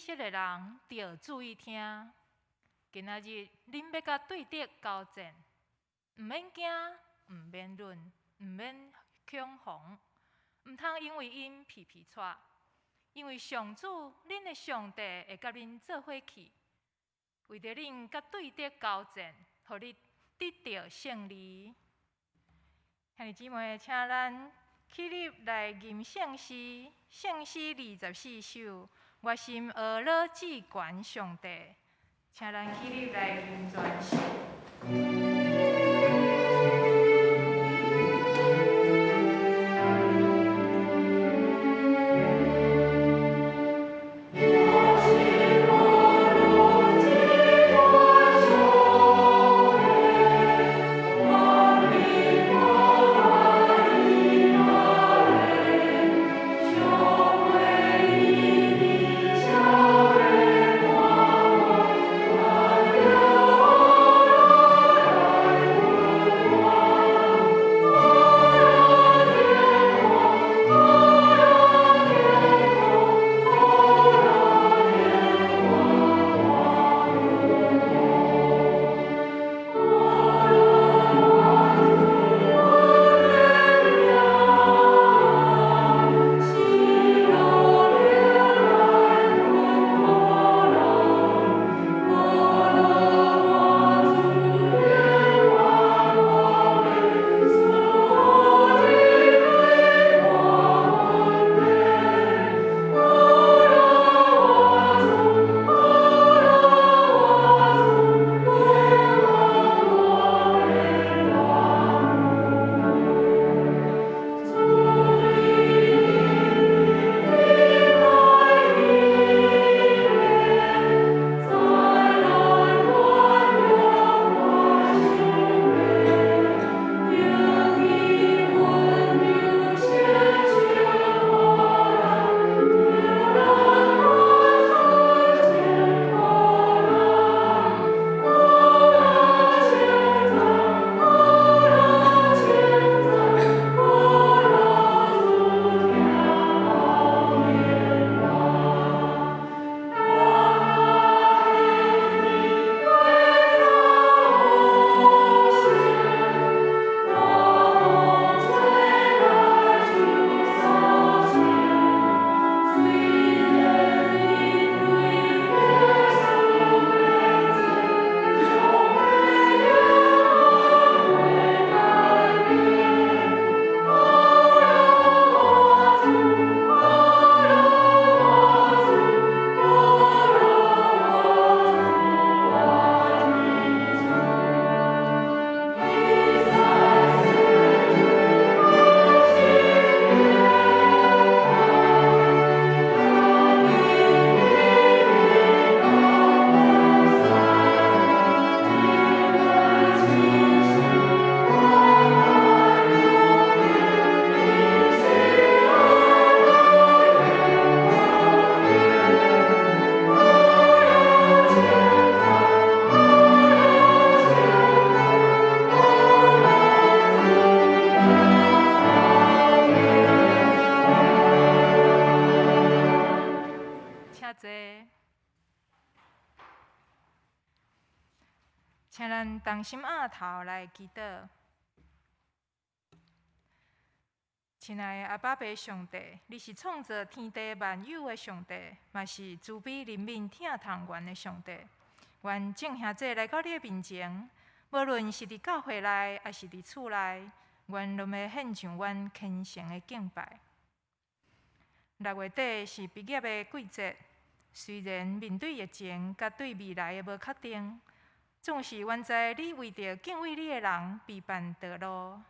識的人，著注意聽。今仔日恁欲佮對敵交戰，毋免驚，毋免忍，毋免恐慌，毋通因為𪜶皮皮掣，因為上主恁的上帝會佮恁做伙去，為著恁佮對敵交戰，予你得著勝利。兄弟姊妹，請咱起立來吟聖詩，聖詩24首。我心呵咾至懸上帝，請咱起立來吟全首。請坐。請咱同心徹頭來祈禱。親愛的阿爸父上帝，你是創造天地萬有的上帝，嘛是慈悲憐憫疼痛阮的上帝。阮眾兄弟來到你的面前，無論是佇教會內，抑是佇厝內，阮攏欲獻上阮虔誠的敬拜。6月底是畢業的季節，雖然面對疫情佮對未來的無確定，總是阮知你為著敬畏你的人備辦道路。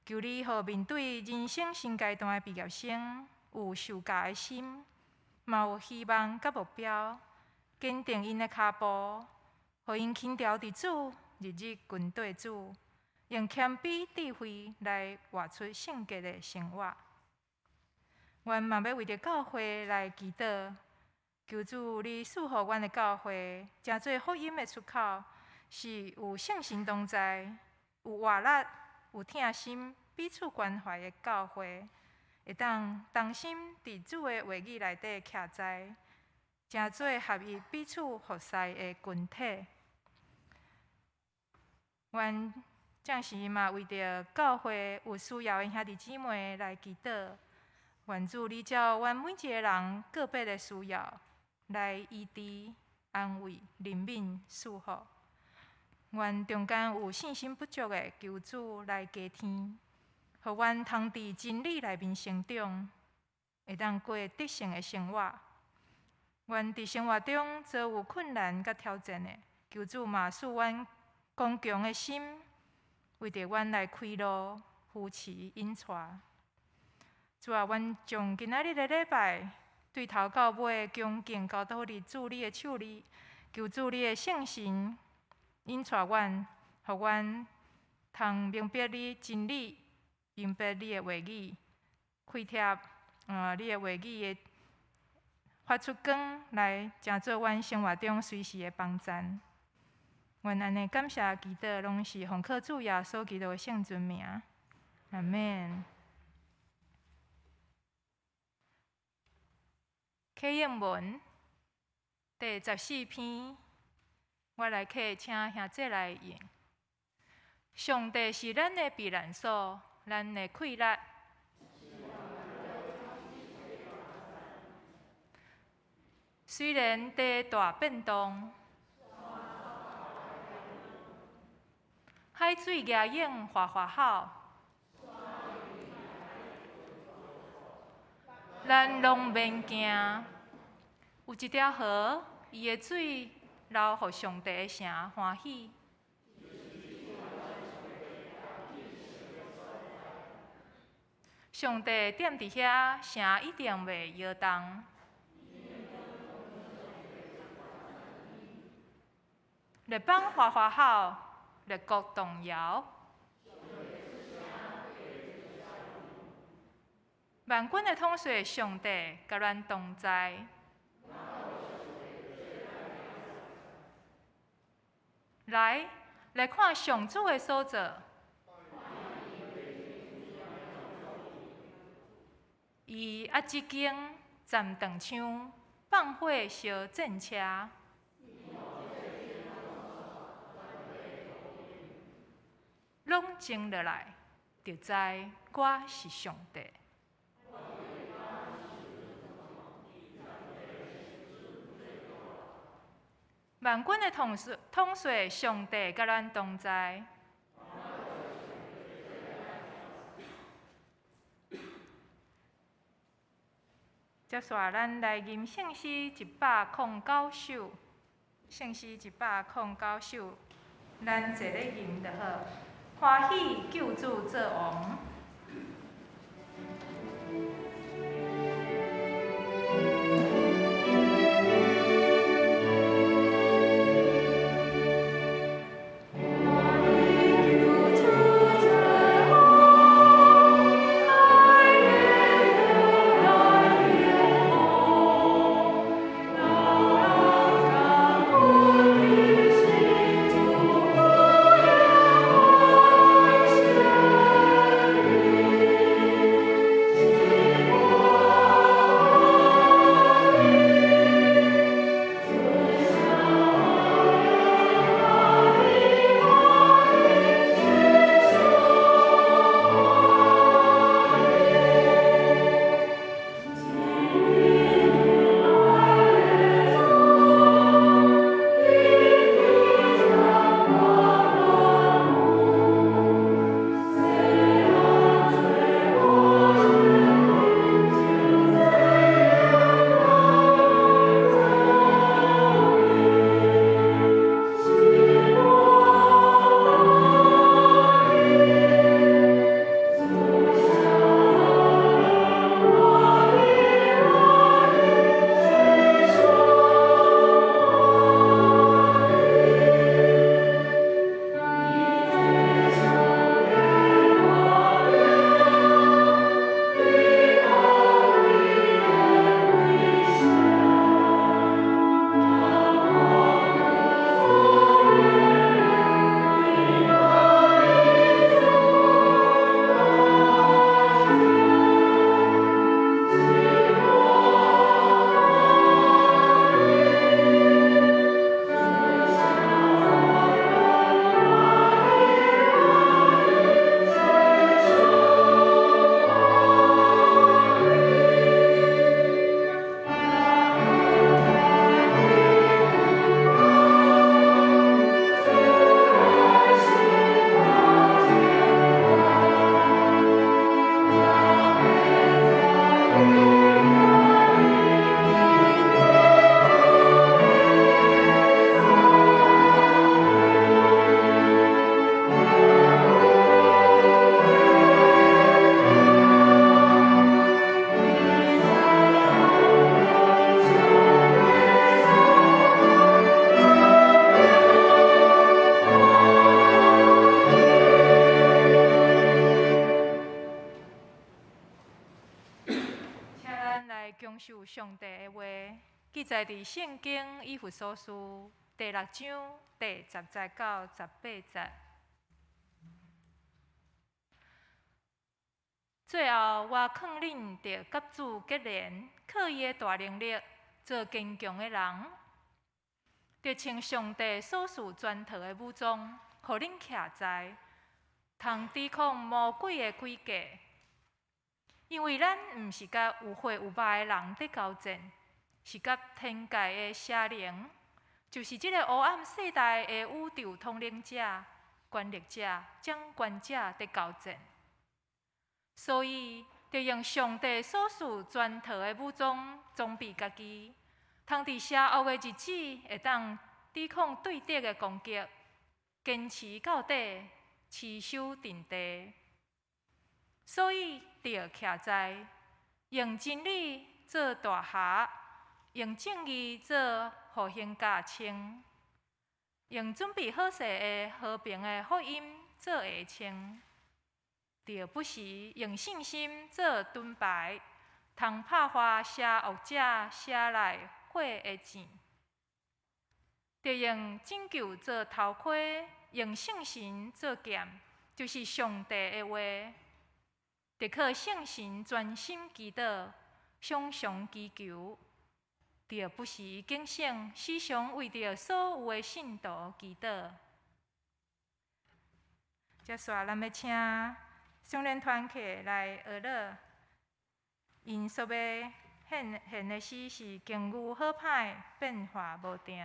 求你予面對人生新階段的畢業生有受教的心，嘛有希望佮目標，堅定𪜶的跤步，予𪜶輕牢佇主，日日跟綴主，用謙卑智慧來活出聖潔的生活。阮嘛欲為著教會來祈禱，求主你賜予阮的教會，成做福音的出口，是有聖神同在、有活力、有疼心、彼此關懷的教會，會當同心佇主的話語內底徛在，成做合一彼此服侍的群體。阮這時嘛為著教會有需要的兄弟姊妹來祈禱，願主你照阮每一个人個別的需要來醫治、安慰、憐憫、賜福。願中間有信心不足的，求主來加添，予阮通佇真理內面成長，會當過得勝的生活。願佇生活中遭遇困難佮挑戰的，求主嘛賜阮剛強的心，為著阮來開路、扶持、引帶。主啊，阮將今仔日的禮拜對頭到尾恭敬交託佇主你的手裡，求主你的聖神引帶阮，予阮通明白你真理，明白你的話語，開貼你的話語的發出光來，成做阮生活中隨時的幫贊。阮按呢感謝祈禱，攏是奉靠主耶穌基督的聖尊名。阿們。啟應文第14篇，我來啟請兄弟來用。上帝是咱的避難所，咱的氣力。雖然地大變動，海水夯湧嘩嘩吼，咱攏免驚。有一條河，伊的水流予上帝的城歡喜。上帝踮佇遐，城一定袂搖動。列邦嘩嘩吼，列國動搖。萬軍的統帥上帝佮咱同在。來，來看上主的所做。伊壓一弓，斬長槍，放火燒戰車。攏靜落來，就知我是上帝。萬軍的統帥上帝佮咱同在。接續咱來吟聖詩109首，聖詩109首，咱坐咧吟就好。歡喜救主做王。 Thank you. 載佇聖經以弗所書第六章第十節到十八節。最後，我勸恁著佮主結連，靠伊的大能力，做堅強的人，著穿上帝所賜全套的武裝，予恁徛在，通抵抗魔鬼的詭計。因為咱毋是佮有血有肉的人佇交戰，是佮天界的邪靈，就是這个黑暗世代的宇宙統領者、權力者、掌權者佇交戰。所以，著用上帝所賜全套的武裝裝備家己，通佇邪惡的日子會當抵抗對敵的攻擊，堅持到底，持守陣地。所以，著徛在，用真理做大箬，用正義做護胸甲穿，用準備好勢的和平的福音做鞋穿。著不時用信心做盾牌，通拍破邪惡者射來火的箭；著用拯救做頭盔，用聖神做劍，就是上帝的話。著靠聖神專心祈禱，常常祈求。著不時警醒，時常為著所有的信徒祈禱。接紲咱欲請少年團契來學樂，𪜶所欲獻獻的詩是《境遇好歹變化無定》。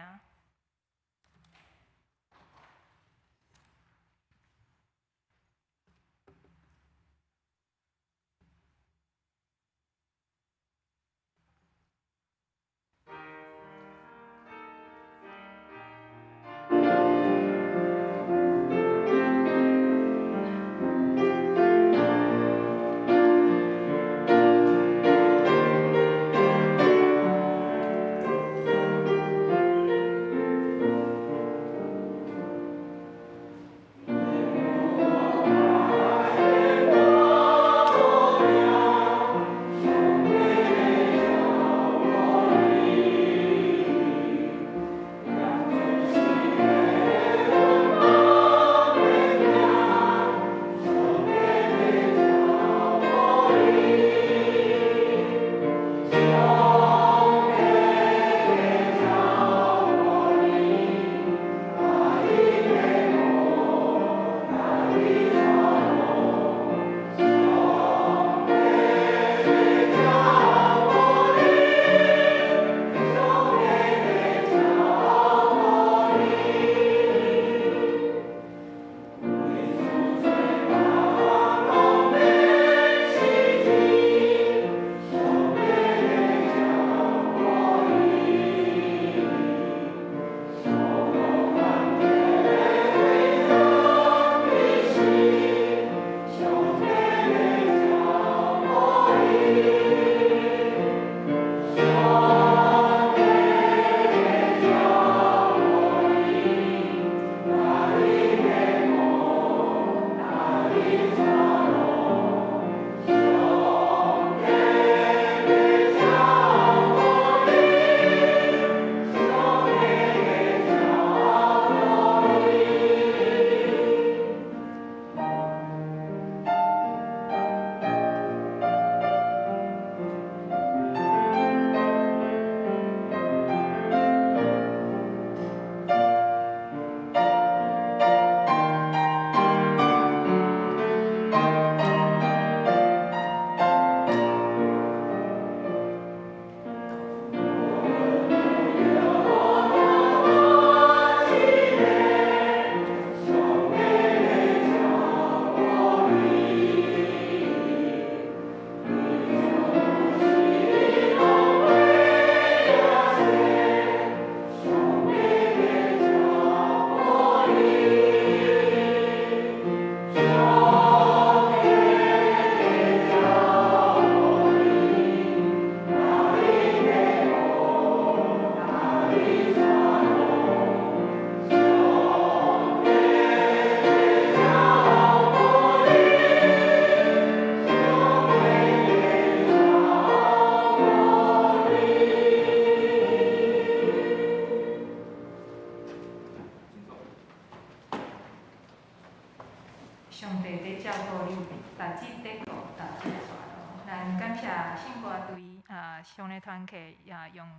少年團契也用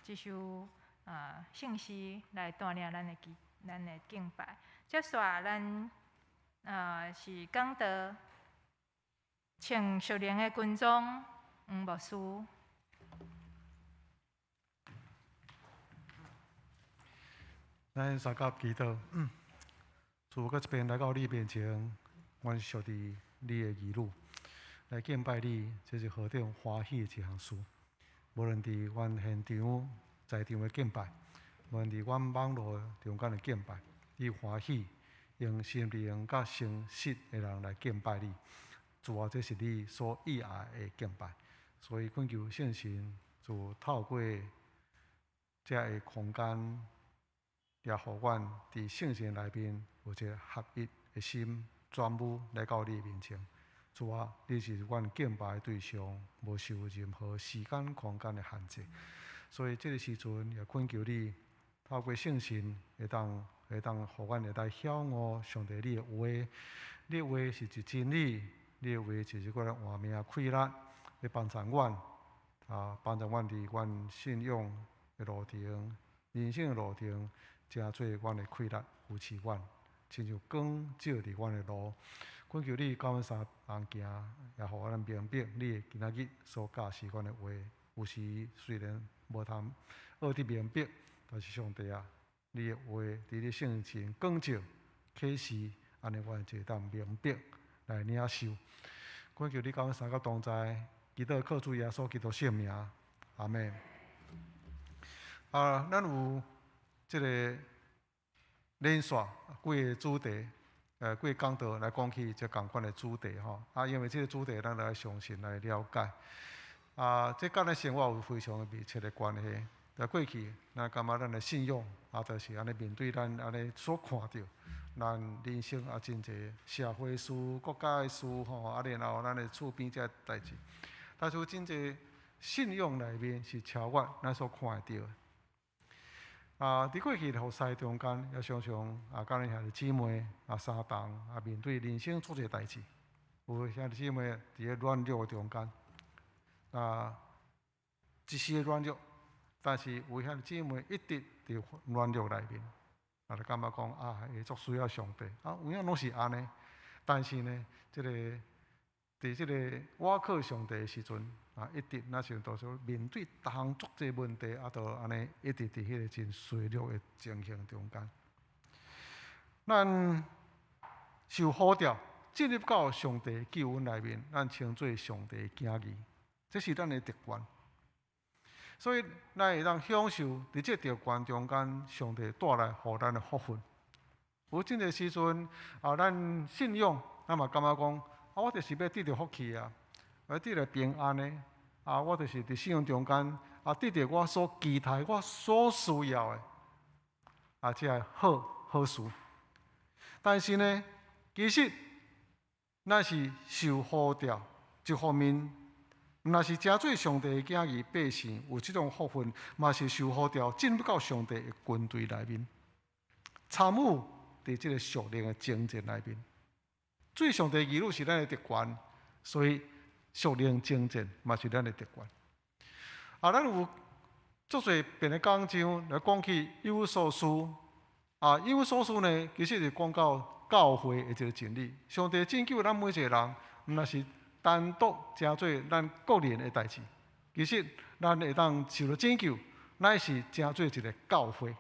這首聖詩來帶領咱的敬拜。接續咱是講道，穿屬靈的軍裝，黃牧師。咱相佮祈禱，主閣一遍來到你面前，阮屬佇你的兒女來敬拜你，這是何等歡喜的一項事。無論佇阮現場在場的敬拜，無論佇阮網路中間的敬拜，你歡喜用心靈佮誠實的人來敬拜你。主啊，這是你所喜愛的敬拜，所以懇求聖神，就透過這个空間，也予阮佇聖神內面有一个合一的心，專注來到你面前。主啊，你是阮敬拜的對象，無受任何時間、空間的限制。所以這个時陣也懇求你，透過聖神，會當予阮會當曉悟上帝你的話。你的話是一真理，你的話就是阮活命氣力，會幫助阮，幫助阮佇阮信仰的路程、人生的路程，成做阮的氣力，扶持阮，親像光照佇阮的路。懇求你教阮三同行，也予咱明白你今仔日所教示阮的話。有時雖然無通學得明白，但是上帝啊，你的話佇你聖神光照啟示，按呢阮就會當明白來領受。懇求你佮阮三個同在，祈禱靠主耶穌基督聖名，阿們。咱有這个連續幾个主題，幾个講道來講起這仝款的主題吼。因為這个主題，咱來相信來了解。這佮咱生活有非常密切的關係。在過去，咱感覺咱的信仰，就是按呢面對咱按呢所看著，咱人生真濟社會事、國家的事吼，然後咱的厝邊這代誌。但是有真濟信仰內面是超越咱所看會著的。佇過去服侍中間，也常常佮咱兄弟姊妹相同面對人生足濟代誌。有兄弟姊妹佇咧軟弱中間，一時的軟弱，但是有兄弟姊妹一直佇軟弱內面，就感覺講會足需要上帝，有影攏是按呢。但是呢，這个佇這个倚靠上帝的時陣，一直若是都說面對逐項足濟問題，都按呢一直佇彼个真衰弱的情形中間。咱受呼召進入到上帝救恩內面，咱稱做上帝的囝兒，這是咱的特權。所以，咱會當享受佇這特權中間，上帝帶來予咱的福分。有真濟時陣，咱信仰，咱嘛感覺講，我就是欲得著福氣啊，欲得著平安的，我就是佇信仰中間，得著我所期待、我所需要的，這个好好事。但是呢，其實咱是受呼召，一方面，毋若是成做上帝的囝兒百姓，有這種福分，嘛是受呼召進入到上帝的軍隊內面，參與佇這个屬靈的征戰內面。做上帝兒女是咱的特權，所以屬靈征戰嘛是咱的特權。咱有足濟別的講章來講起以弗所書，以弗所書呢，其實是講到教會的一个真理。上帝拯救咱每一个人，毋若是單獨成做咱個人的代誌，其實咱會當受到拯救，乃是成做一个教會。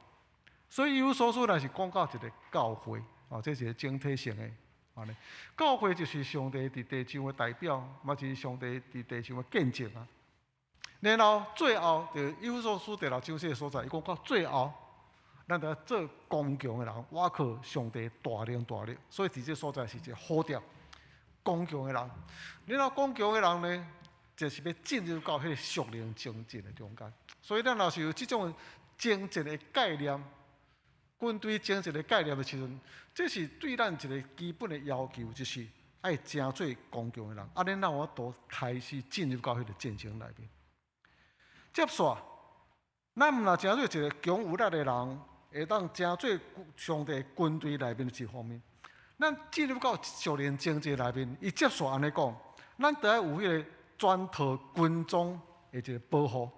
所以以弗所書乃是講到一个教會，這是一个整體性的。按呢，教會就是上帝佇地上的代表，嘛是上帝佇地上的見證啊。然後最後，就以弗所書第六章這个所在，伊講到最後，咱著做剛強的人，倚靠上帝大能大力。所以佇這所在是一个呼召剛強的人。然後剛強的人呢，就是欲進入到彼个屬靈征戰的中間。所以咱若是有這種征戰的概念，軍隊征戰的概念的時陣，這是對咱一个基本的要求，就是愛成做剛強的人。按呢，咱有法度開始進入到彼个戰爭內面。接續，咱毋若成做一个強有力的人，會當成做上帝軍隊內面的一方面。咱進入到屬靈征戰內面，伊接續按呢講，咱著愛有彼个全套軍裝的一个保護。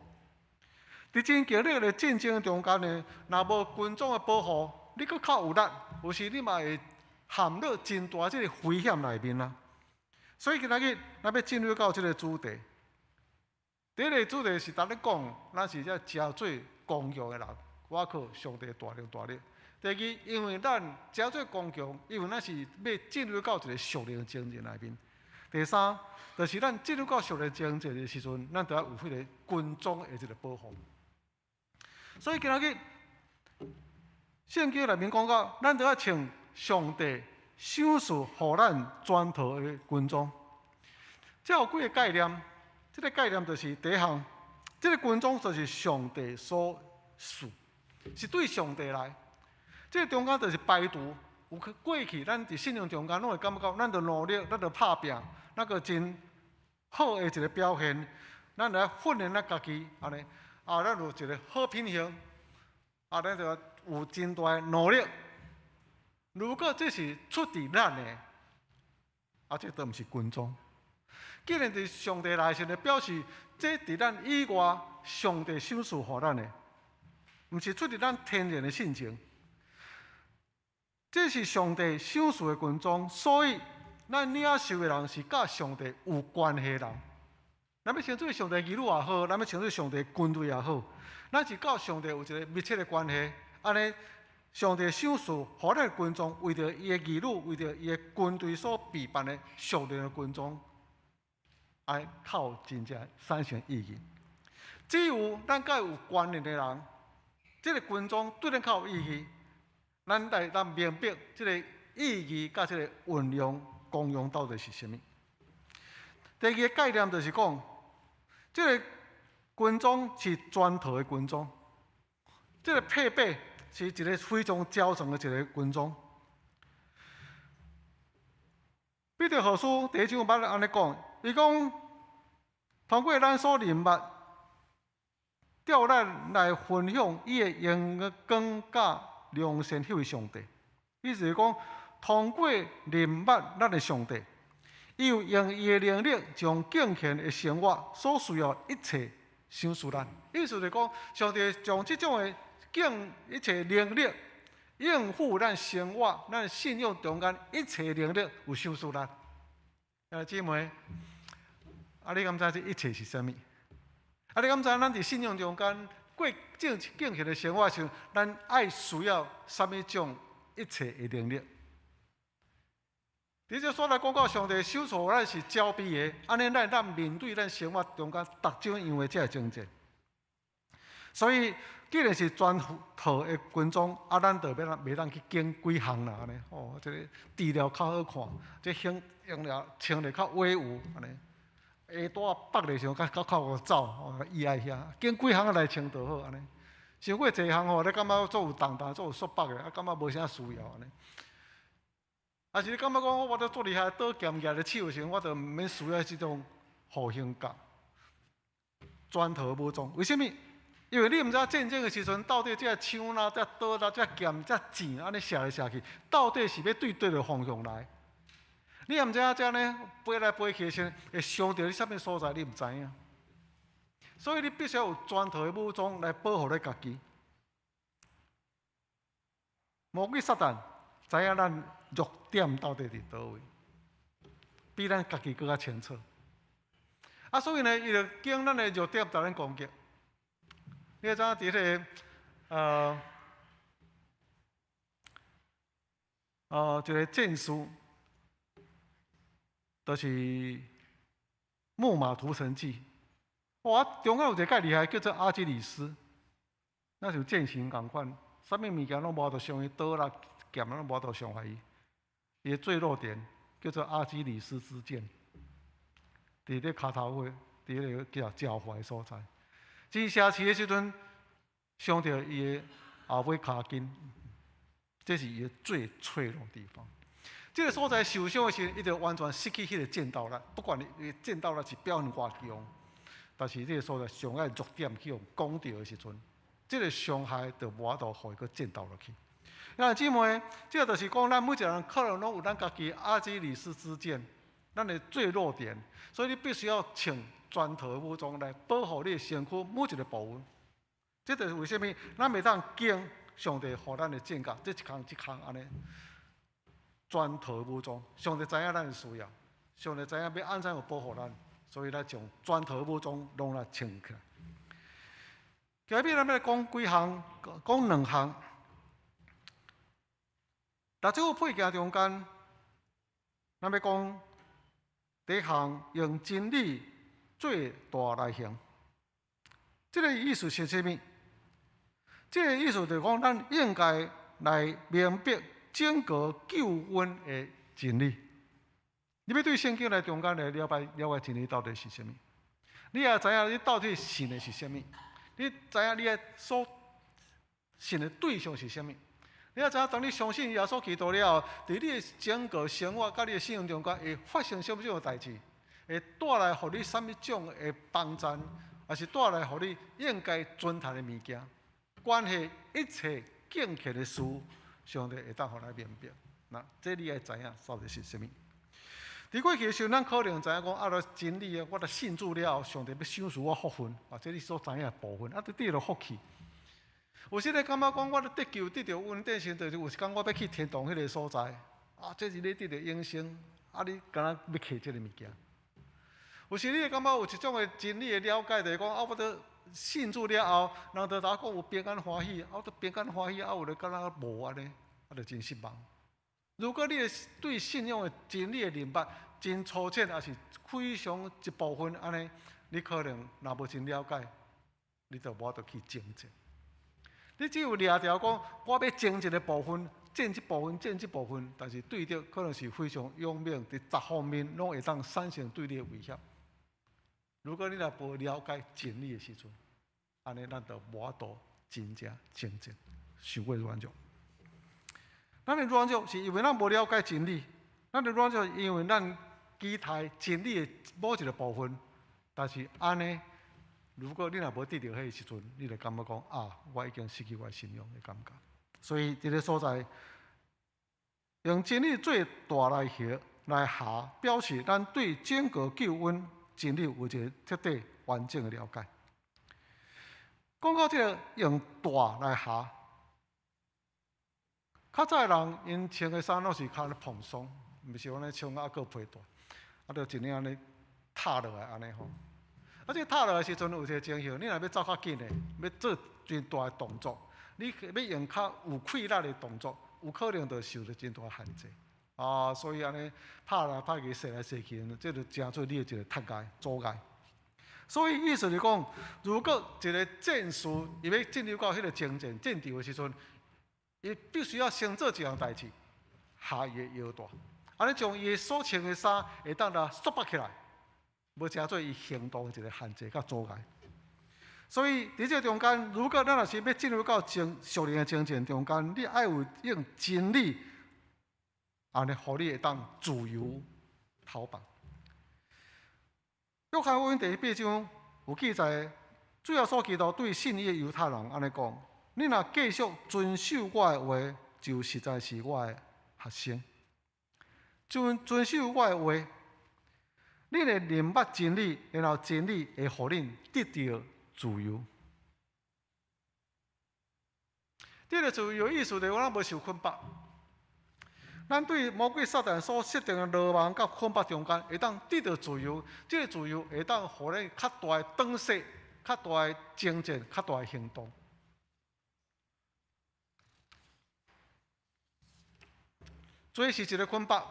佇真激烈的戰爭中間呢，若無軍裝的保護，你閣較有力，有時你嘛會陷入真大這个危險內面啊。所以今仔日咱欲進入到這个主題。第一个主題是逐咧講，咱是這誠做剛強的人，倚靠上帝大能大力。第二，因為咱誠做剛強，因為咱是欲進入到一个屬靈征戰內面。第三，就是咱進入到屬靈征戰的時陣，咱著愛有彼个軍裝的這个保護。所以今仔日聖經內面講到，咱著愛穿上帝賞賜予咱全套的軍裝。這有幾个概念？這个概念就是第一項，這个軍裝就是上帝所賜，是對上帝來。這个中間就是排除有過去，咱佇信仰中間攏會感覺到，咱著努力，咱著拍拚，那個真好的一个表現，咱來訓練咱家己，按呢，啊，咱有一个好品行，啊，咱就有真大的努力。如果這是出佇咱的，啊，這都毋是軍裝。既然佇上帝來時，就表示這佇咱以外，上帝賞賜予咱的，毋是出佇咱天然的性情。這是上帝賞賜的軍裝，所以咱領受的人是佮上帝有關係的人。咱欲稱做上帝兒女也好，咱欲稱做上帝軍隊也好，咱是佮上帝有一个密切的關係。按呢，上帝賞賜予咱的軍裝，為著伊的兒女，為著伊的軍隊所備辦的屬靈的軍裝，愛較有真正產生意義。只有咱佮有關聯的人，這个軍裝對咱較有意義。咱來咱明白這个意義佮這个運用功用到底是啥物。第二个概念就是講，這个軍裝是全套的軍裝，這个配備是一个非常周全的一个軍裝。彼得後書第一章捌按呢講，伊講通過咱所認捌，召咱來分享伊的榮光佮良善彼位上帝。意思是講，通過認捌咱的上帝，伊有用伊的能力，將敬虔的生活所需要一切賞賜咱。意思是講，上帝將這種的敬一切能力應付咱生活、咱信仰中間一切能力有賞賜咱。兄弟姊妹，啊，你敢知這一切是啥物？啊，你敢知咱佇信仰中間過正敬虔的生活時，咱愛需要啥物種一切的能力？佇這所來講到上帝賞賜咱是交備的，按呢咱咱面對咱生活中間逐種樣的這个征戰。所以，既然是全套的軍裝，啊，咱就欲袂當去揀幾項啦，按呢哦，這个除了較好看，這穿用了穿咧較威武，按呢鞋帶縛咧時陣較較較有走，哦，伊愛遐揀幾項來穿就好，按呢。傷過濟項吼，你感覺足有重擔，足有束縛的，啊，感覺無啥需要按呢。啊是你感覺講，我都足厲害，刀劍舉佇手的時陣，我就毋免需要這種護胸甲、全套武裝。為啥物？因為你毋知戰爭的時陣，到底這槍啦、這刀啦、這劍、這箭按呢射來射去，到底是欲對佗个方向來？你也毋知影這呢飛來飛去的時陣，會傷著你啥物所在，你毋知影。所以你必須要有全套的武裝來保護你家己。魔鬼撒旦知影咱弱點到底佇佗位，比咱家己閣較清楚。啊，所以呢，伊就揀咱的弱點共咱攻擊。你知影佇彼个一个戰士，就是木馬屠城記。哇，中間有一个較厲害，叫做阿基里斯，那像戰神仝款，啥物物件攏無法度傷伊刀啦、劍攏無法度傷害伊。伊的最弱點叫做阿基里斯之腱，佇咧跤頭尾，佇彼个叫腳踝所在。真奢侈的時陣，傷著伊的後尾跤筋，這是伊的最脆弱的地方。這个所在受傷的時陣，伊就完全失去彼个戰鬥力。不管伊戰鬥力是表現偌強，但是這个所在上愛弱點去予講著的時陣，這个傷害就無法度予伊閣戰鬥落去。兄弟姊妹，這个就是講，咱每一个人可能攏有咱家己阿基里斯之腱，咱的最弱點，所以你必須要穿全套武裝來保護你的身軀每一个部分。這就是為啥物咱袂當經上帝予咱的重甲，這一項一項按呢，全套武裝。上帝知影咱的需要，上帝知影欲按怎樣保護咱，所以咱將全套武裝攏來穿起來。今日咱欲來講幾項，講兩項。在這個配件中間，咱欲講第一項用真理做帶來行。這个意思是啥物？這个意思就是講，咱應該來明白整個救恩的真理。你欲對聖經來中間來了解了解真理到底是啥物？你也知影你到底信的是啥物？你知影你的所信的對象是啥物？你也知影，當你相信耶穌基督了後，佇你的整個生活佮你的信仰中間會發生啥物種的代誌？會帶來予你啥物種的幫贊，抑是帶來予你應該尊重的物件？關係一切敬虔的事，上帝會當予咱明白。那這你愛知影到底是啥物？佇過去的時陣，咱可能知影講啊，真理啊，我著信主了後，上帝欲賞賜我福分，啊，這你所知影的部分，啊，就得著福氣。有時你感覺講，我著得救得著恩典時，就是有一工我欲去天堂彼个所在，啊，這是你得著永生，啊，你敢若欲揢這个物件。有時你會感覺有一種的真理的了解，就是講啊，我著信主了後，人就講有平安歡喜，啊，我著平安歡喜，啊，有咧敢若無按呢，啊，就真失望。如果你的對信仰的真理的認捌真粗淺，抑是非常一部分按呢，你可能若無真了解，你就無法度去征戰。你只有掠著講，我欲爭一个部分，戰這部分，戰這部分，但是對敵可能是非常勇猛，佇十方面攏會當產生對你的威脅。如果你若無了解真理的時陣，按呢咱就無法度真正征戰，傷過軟弱。咱的軟弱是因為咱無了解真理，咱的軟弱是因為咱期待真理的某一个部分，但是按呢，如果你若無得著彼个時陣，你就感覺講啊，我已經失去我的信仰的感覺。所以這个所在，用真理做帶來學來下，表示咱對整個救恩真理有一個徹底完整的了解。講到這个用帶來下，較早的人𪜶穿的衫攏是較蓬鬆，毋是按呢穿啊閣皮帶，啊就一領按呢踏落來按呢吼。啊，這踏落來時陣有一个情形，你若欲走較緊的，欲做真大的動作，你欲用較有氣力的動作，有可能就受著真大限制。啊，所以按呢拍來拍去，踅來踅去，這就成做你的一个窒礙阻礙。所以意思是講，如果一个戰士伊欲進入到彼个征戰戰場的時陣，伊必須要先做一項代誌，下伊的腰帶，按呢將伊的所穿的衫會當來束縛起來，無成做伊行動的一个限制佮阻礙。所以佇這中間，如果咱若是欲進入到真屬靈的征戰中間，你愛有用真理，按呢，予你會當自由投放。約翰福音第八章有記載，主耶穌基督對信伊的猶太人按呢講：你若繼續遵守我的話，就實在是我的學生。遵守我的話，你會認捌真理，然後真理會予恁得著自由。得著自由意思就是咱無受捆綁。咱對魔鬼撒旦所設定的羅網佮捆綁中間，會當得著自由。這个自由會當予咱較大的膽識、較大的征戰、較大的行動。罪是一个捆綁，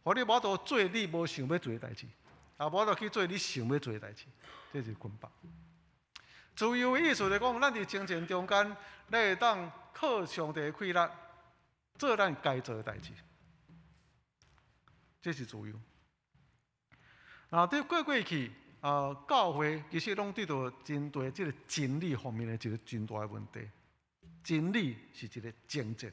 予你無法度做你無想欲做的代誌，也無法度去做你想欲做的代誌，這是捆綁。自由的意思就是講，咱佇征戰中間，咱會當靠上帝的氣力，做咱該做的代誌，這是自由。那佇過去啊，教會其實攏對著針對這个真理方面的一个真大的問題。真理是一个征戰。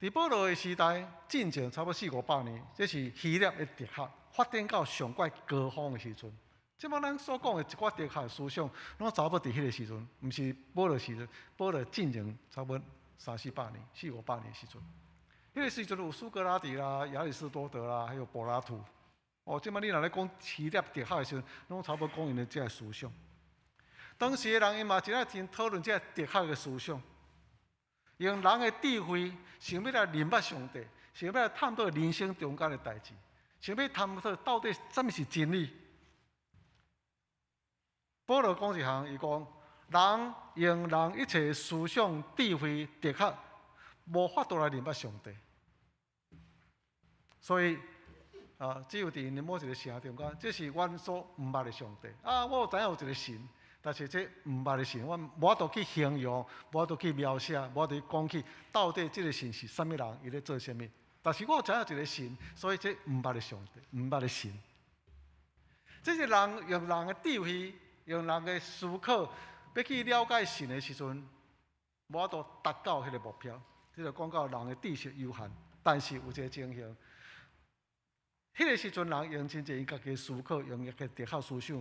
佇保羅的時代，進前差不多四五百年，這是希臘的哲學發展到上懸高峰的時陣。這擺咱所講的一寡哲學思想，攏差不多佇彼个時陣，毋是保羅時陣，保羅進前差不多三四百年、四五百年的時陣。彼个時陣有蘇格拉底啦、亞里士多德啦，還有柏拉圖，哦，這擺你若咧講希臘哲學的時陣，攏差不多講𪜶的這个思想。當時的人𪜶嘛真愛真討論這个哲學的思想，用人的智慧想欲來認捌上帝，想欲來探討人生中間的代誌，想欲探討到底啥物是真理。保羅講一項，伊講人用人一切思想、智慧、哲學，無法度來認捌上帝。所以啊，只有佇𪜶的某一个城中間，這是阮所毋捌的上帝。啊，我有知影有一个神，但是這毋捌的神，我無法度去形容，無法度去描寫，無法度去講起，到底這个神是啥物人，伊咧做啥物。但是我有知影一个神，所以這毋捌的上帝，毋捌的神。這是人用人的智慧，用人的思考，欲去了解神的時陣，無法度達到彼个目標。這就講到人的知識有限，但是有一个情形。彼个時陣，人用真濟𪜶家己思考，用一個哲學思想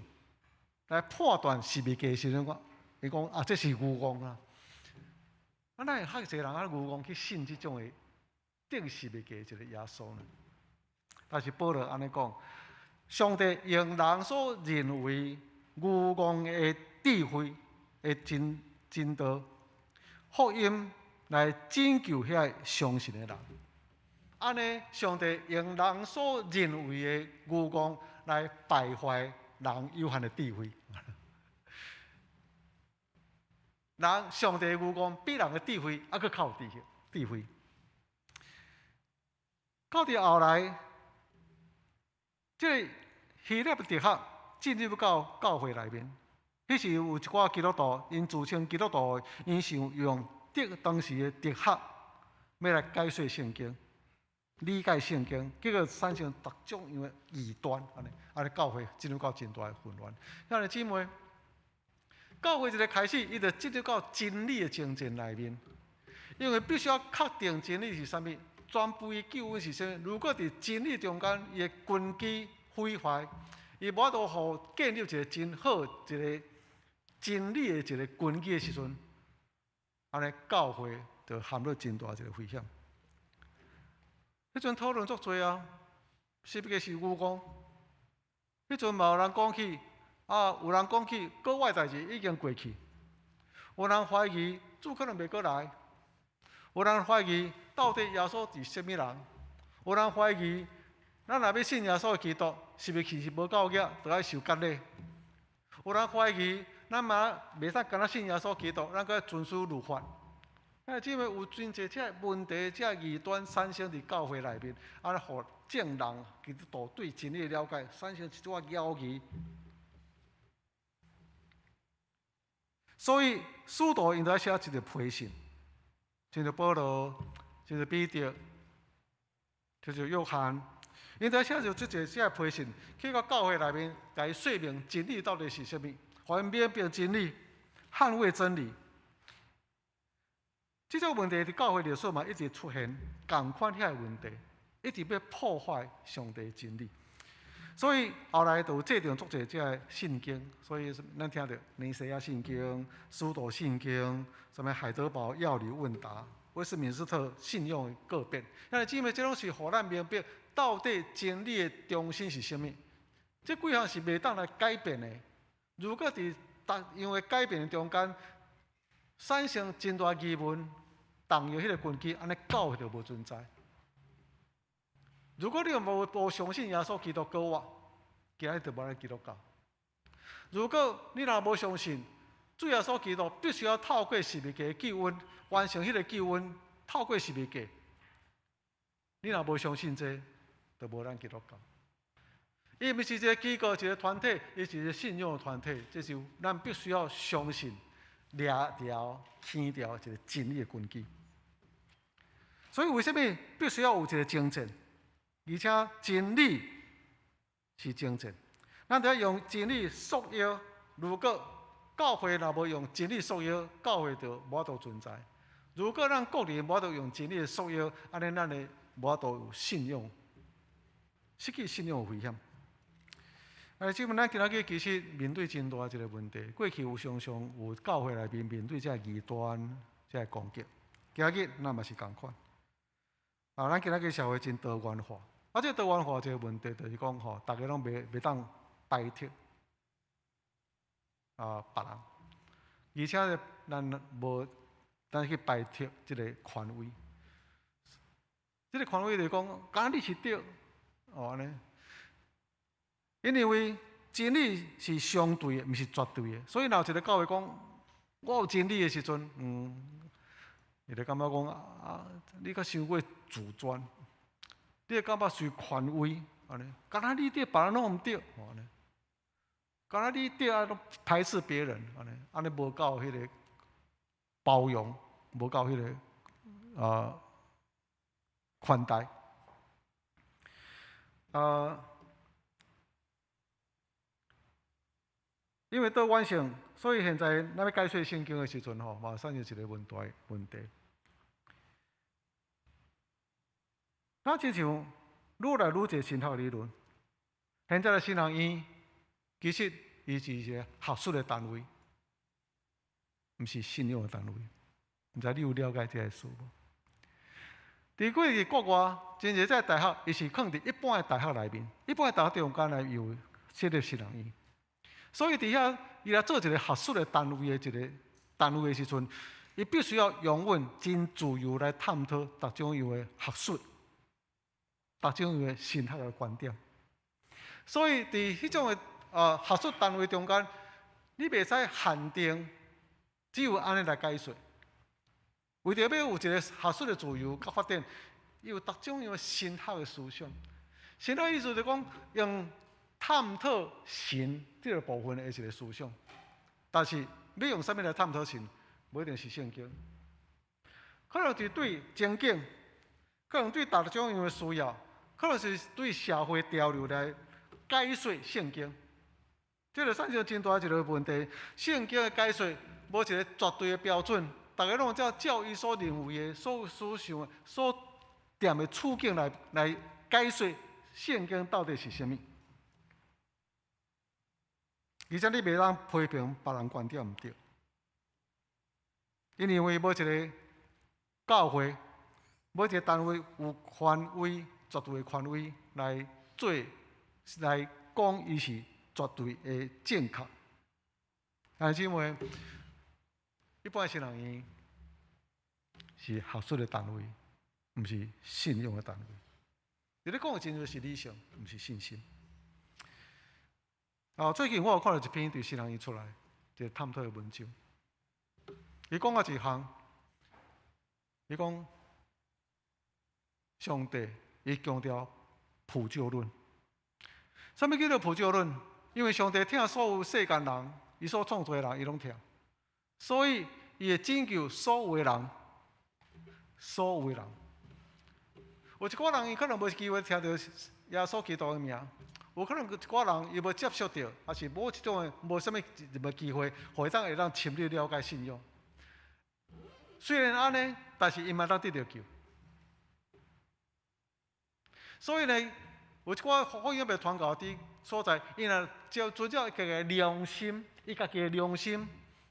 來判斷十字架的時陣，我伊講啊，這是愚妄啊！啊，哪會遐濟人啊愚妄去信這種的釘十字架一个耶穌呢？但是保羅按呢講，上帝用人所認為愚妄的智慧的真真道，福音來拯救遐相信的人。按呢，上帝用人所認為的愚妄來敗壞人有限的智慧。人上帝的愚妄比人的智慧猶閣較有智慧。智慧。到佇後來，這个希臘哲學進入到教會內面，彼時有一寡基督徒，𪜶自稱基督徒，𪜶想用哲當時的哲學，欲來解說聖經。理解聖經，結果產生各種樣的異端，按呢，按呢教會進入到真大的混亂。兄弟姊妹，教會一个開始，伊就進入到真理的爭戰內面，因為必須要確定真理是啥物，全備的救恩是啥物。如果佇真理中間，伊的根基毀壞，伊無法度予建立一个真好、一个真理的一个根基的時陣，按呢教會就陷入真大一个危險。彼陣討論足濟啊，是毋是愚妄？彼陣嘛有人講起，啊，有人講起國外代誌已經過去，有人懷疑主可能袂閣來，有人懷疑到底耶穌是啥物人？有人懷疑咱若欲信耶穌基督，是毋是其實無夠額，著愛受割禮？有人懷疑咱嘛袂使干焦信耶穌基督，咱閣愛遵守律法。啊，這個有真濟這个問題，這个異端產生佇教會內面，啊，予眾人基督徒對真理的了解產生一寡猶疑。所以，使徒𪜶著寫一个批信，像著保羅，像著彼得，像著約翰，𪜶著寫著這濟這个批信，去到教會內面，共伊說明真理到底是啥物，予𪜶明白真理，捍衛真理。這種問題佇教會歷史嘛一直出現，仝款遐个問題，一直欲破壞上帝真理。所以後來就有制定足濟這个信經，所以咱聽著尼西亞信經、使徒信經、啥物海德堡要理問答、威斯敏斯特信仰的個別。兄弟姊妹，這攏是予咱明白到底真理的中心是啥物。這幾項是袂當來改變的。如果佇逐樣的改變的中間，產生真大疑問，動搖彼个根基，按呢教會就無存在。如果你無相信耶穌基督復活，今日就無咱基督教。如果你若無相信主耶穌基督必須要透過十字架的救恩完成彼个救恩，透過十字架，你若無相信這个，就無咱基督教。伊毋是一个機構，一个團體，伊是一个信仰的團體，這是咱必須要相信。掠牢、牽牢一个真理的根基，所以為啥物必須要有一个爭戰？而且真理是爭戰，咱著愛用真理束腰。如果教會若無用真理束腰，教會就無法度存在。如果咱個人無法度用真理束腰，按呢咱的無法度有信仰，失去信仰有危險。啊，這問咱今仔日其實面對真大一个問題。過去有常常有教會內面面對這个異端、這个攻擊。今日咱嘛是仝款。啊，咱今仔日社會真多元化，啊，這多元化一個問題就是講吼，逐家攏袂當排斥別人，而且咧，咱無咱去排斥這个權威。這个權威就是講，敢若你是對，哦按呢。因為真理是相對的，毋是絕對的。所以若有一个教會講，我有真理的時陣，伊就感覺講啊，你較傷過自尊，你會感覺受權威，按呢，敢若你對，別人攏毋對，按呢，敢若你對啊，攏排斥別人，按呢，按呢無夠彼个包容，無夠彼个寬待，因為多元性，所以現在咱欲解說聖經的時陣吼，嘛產生一个問題問題。咱親像愈來愈濟神學理論，現在的神學院其實伊是一个學術的單位，毋是信仰的單位。毋知你有了解這个事無？佇過去國外，真濟這大學，伊是囥佇一般的大學內面，一般的大學中間來有設立神學院。所以佇遐，伊來做一個學術的單位的一個單位的時陣，伊必須要容允真自由來探討逐種樣的學術、逐種樣的神學的觀點。所以佇彼種的學術單位中間，你袂使限定只有按呢來解說。為著欲有一個學術的自由佮發展，伊有逐種樣的神學的思想。神學意思就講用探討神這个部分的一个思想，但是欲用啥物來探討神，無一定是聖經，可能是對情景，可能對逐種樣的需要，可能是對社會潮流來解說聖經。這就產生真大一个問題，聖經的解說無一个絕對的標準，逐家攏照照伊所認為的、所所想的、所踮的處境來解說聖經到底是啥物。而且你袂當批評別人觀點毋對，因為無一个教會，無一个單位有權威、絕對的權威來做、來講，伊是絕對的正確。兄弟姊妹，一般神學院是學術的單位，毋是信仰的單位。佇咧講的真濟是理性，毋是信心。啊，最近我有看著一篇佇神學院出來一个探討的文章，伊講著一項，伊講上帝伊強調普救論。啥物叫做普救論？因為上帝疼所有世間人，伊所創造的人，伊攏疼，所以伊會拯救所有的人，所有的人。有一寡人伊可能無機會聽著耶穌基督的名。有可能一寡人伊無接觸著，抑是無這種的無啥物任何機會，予伊當會當深入了解信仰。雖然按呢，但是伊嘛當得著救。所以呢，有一寡福音欲傳到佇所在，伊若照遵照伊家己的良心，伊家己的良心，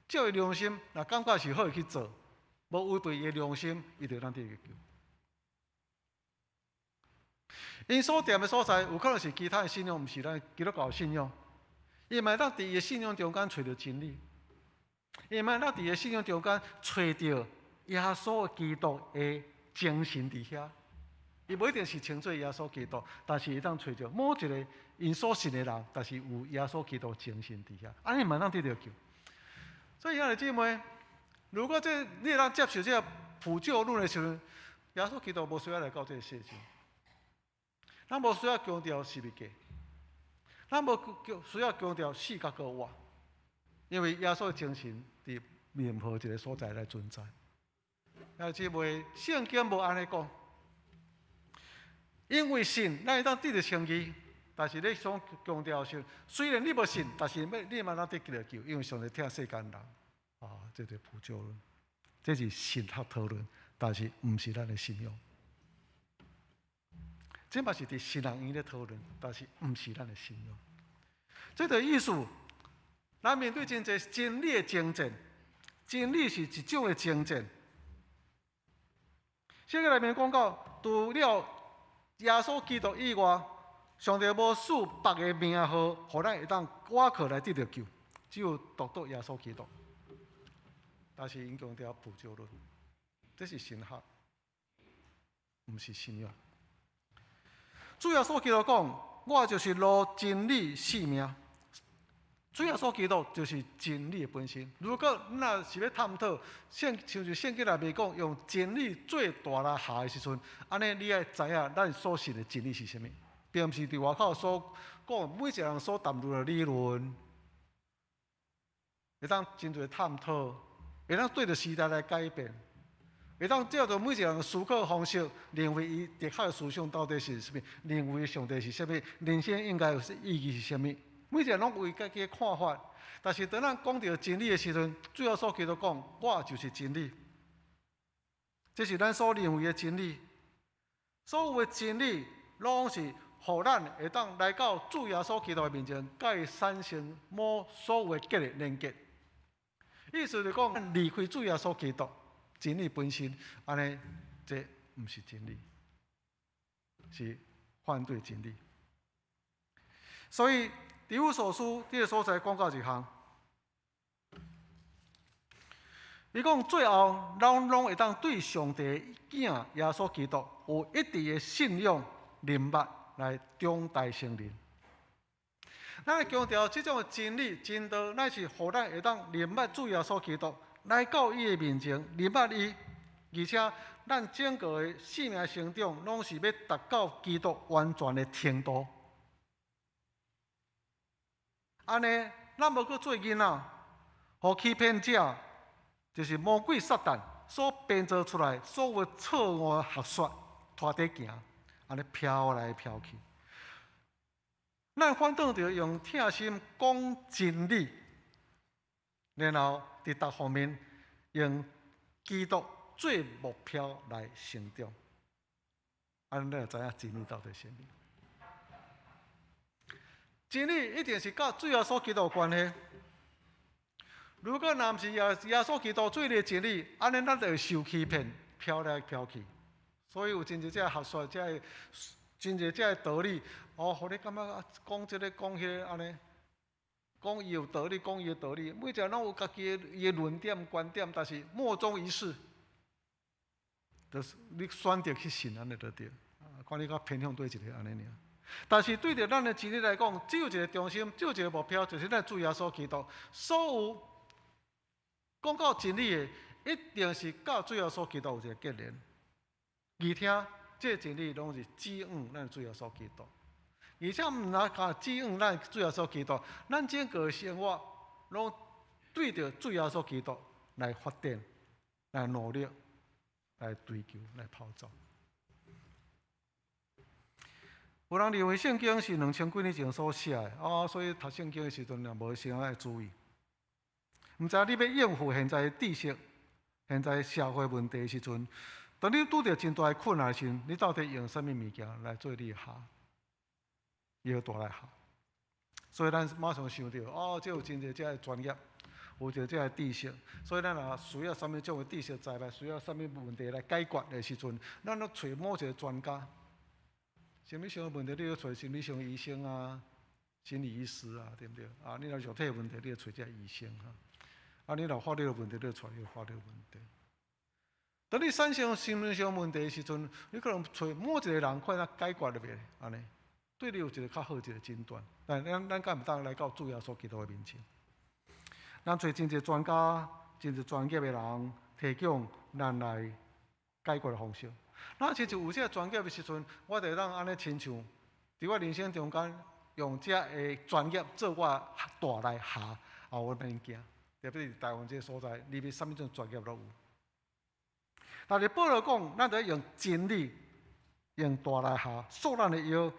照伊良心，若感覺是好去做，無違背伊的良心，伊就當得著救。𪜶所踮的所在，有可能是其他的信仰，毋是咱基督教的信仰。伊嘛會當佇伊的信仰中間揣著真理，伊嘛會當佇伊的信仰中間揣著耶穌基督的精神佇遐。伊無一定是稱做耶穌基督，但是會當揣著某一个𪜶所信的人，但是有耶穌基督精神佇遐，按呢嘛當得著救。所以兄弟姊妹，如果這你會當接受這个普救論的時陣，耶穌基督無需要來到這个世上。咱無需要強調十字架，咱無需要強調死佮閣活，因為耶穌的精神佇任何一个所在來存在。兄弟姊妹，聖經無按呢講，因為信，咱會當得著稱義，但是你想強調是，雖然你無信，但是欲你嘛當得著救，因為上帝疼世間人。啊，這就是普救論，這是神學討論，但是毋是咱的信仰。這嘛是佇神學院咧討論，但是毋是咱的信仰。這个意思，咱面對真濟真理的爭戰，真理是一種的爭戰。聖經內面講到，除了耶穌基督以外，上帝無賜別个名號，予咱會當倚靠來得著救，只有獨獨耶穌基督。但是𪜶強調補救論，這是神學，毋是信仰。主耶穌基督講：我就是路、真理、生命。主耶穌基督就是真理的本身。如果你若是欲探討聖，像是聖經內面講，用真理做大力下的時陣，按呢你愛知影咱所信的真理是啥物，並毋是佇外口所講每一個人所談論的理論，會當真濟探討，會當對著時代來改變，會當照著每一個人的思考方式，認為伊哲學的思想到底是啥物，認為上帝是啥物，人生應該有意義是啥物。每一個人攏有伊家己的看法，但是當咱講著真理的時陣，主耶穌基督講，我就是真理。這是咱所認為的真理。所有的真理，攏是予咱會當來到主耶穌基督的面前，佮伊產生某所有的結的連結。意思就是講，離開主耶穌基督，真理本身，按呢，這毋是真理，是反對真理。所以，以弗所書這个所在講到一項，伊講最後，咱攏會當對上帝囝耶穌基督有一致的信仰、認捌來長大成人。咱會強調這種的真理、真道，乃是予咱會當認捌主耶穌基督，來到伊的面前，認捌伊，而且咱整個的生命成長，攏是欲達到基督完全的程度。按呢，咱無閣做囡仔，予欺騙者，就是魔鬼撒旦所編造出來所有錯誤的學說，拖佇行，按呢飄來飄去。咱反轉著用疼心講真理，然後佇逐方面用基督做目標來成長。按呢，咱就知影真理到底是啥物。真理一定是佮主耶穌基督有關係。如果若毋是耶穌基督做你的真理，按呢咱就會受欺騙，飄來飄去。所以有真濟這學說，這个真濟這个道理，哦，予你感覺講這个講彼个按呢，講伊有道理，講伊的道理，每一個人攏有家己的伊的論點觀點，但是莫衷一是，就是你選擇去信按呢就對，看你較偏向佗一个按呢爾。但是對著咱的真理來講，只有一個中心，只有一個目標，就是咱主耶穌基督。所有講到真理的，一定是佮主耶穌基督有一個結連。而且，這個真理攏是指向咱主耶穌基督。而且毋但敢指向咱主耶穌基督，咱整個生活攏對著主耶穌基督來發展、來努力、來追求、來跑走。有人認為聖經是兩千幾年前所寫的，啊，所以讀聖經的時陣也無啥愛注意。毋知你欲應付現在的知識、現在社會問題的時陣，當你拄著真大的困難的時陣，你到底用啥物物件來做你的箬？伊個大力箬。所以咱馬上想著，哦，這有真濟這个專業，有這這个知識，所以咱若需要啥物種的知識知來，需要啥物問題來解決的時陣，咱攏揣某一個專家。心理上的問題，你就揣心理上醫生啊，心理醫師啊，對毋對？啊，你若肉體的問題，你就揣這個醫生哈。啊，你若法律的問題，你就揣彼個法律問題。當你產生心理上問題的時陣，你可能揣某一個人看怎解決得袂？按呢，對你有一個較好一個診斷。但咱敢會當來到主耶穌基督的面前？咱揣真濟專家、真濟專業的人提供咱來解決的方式。那親像有這个專業的時陣，我就會當按呢親像佇我人生中間用這个專業做我大力箬，啊，我免驚。特別是台灣這个所在，裡面啥物種專業攏有。但是保羅講，咱著用真理，用大力箬束咱的腰，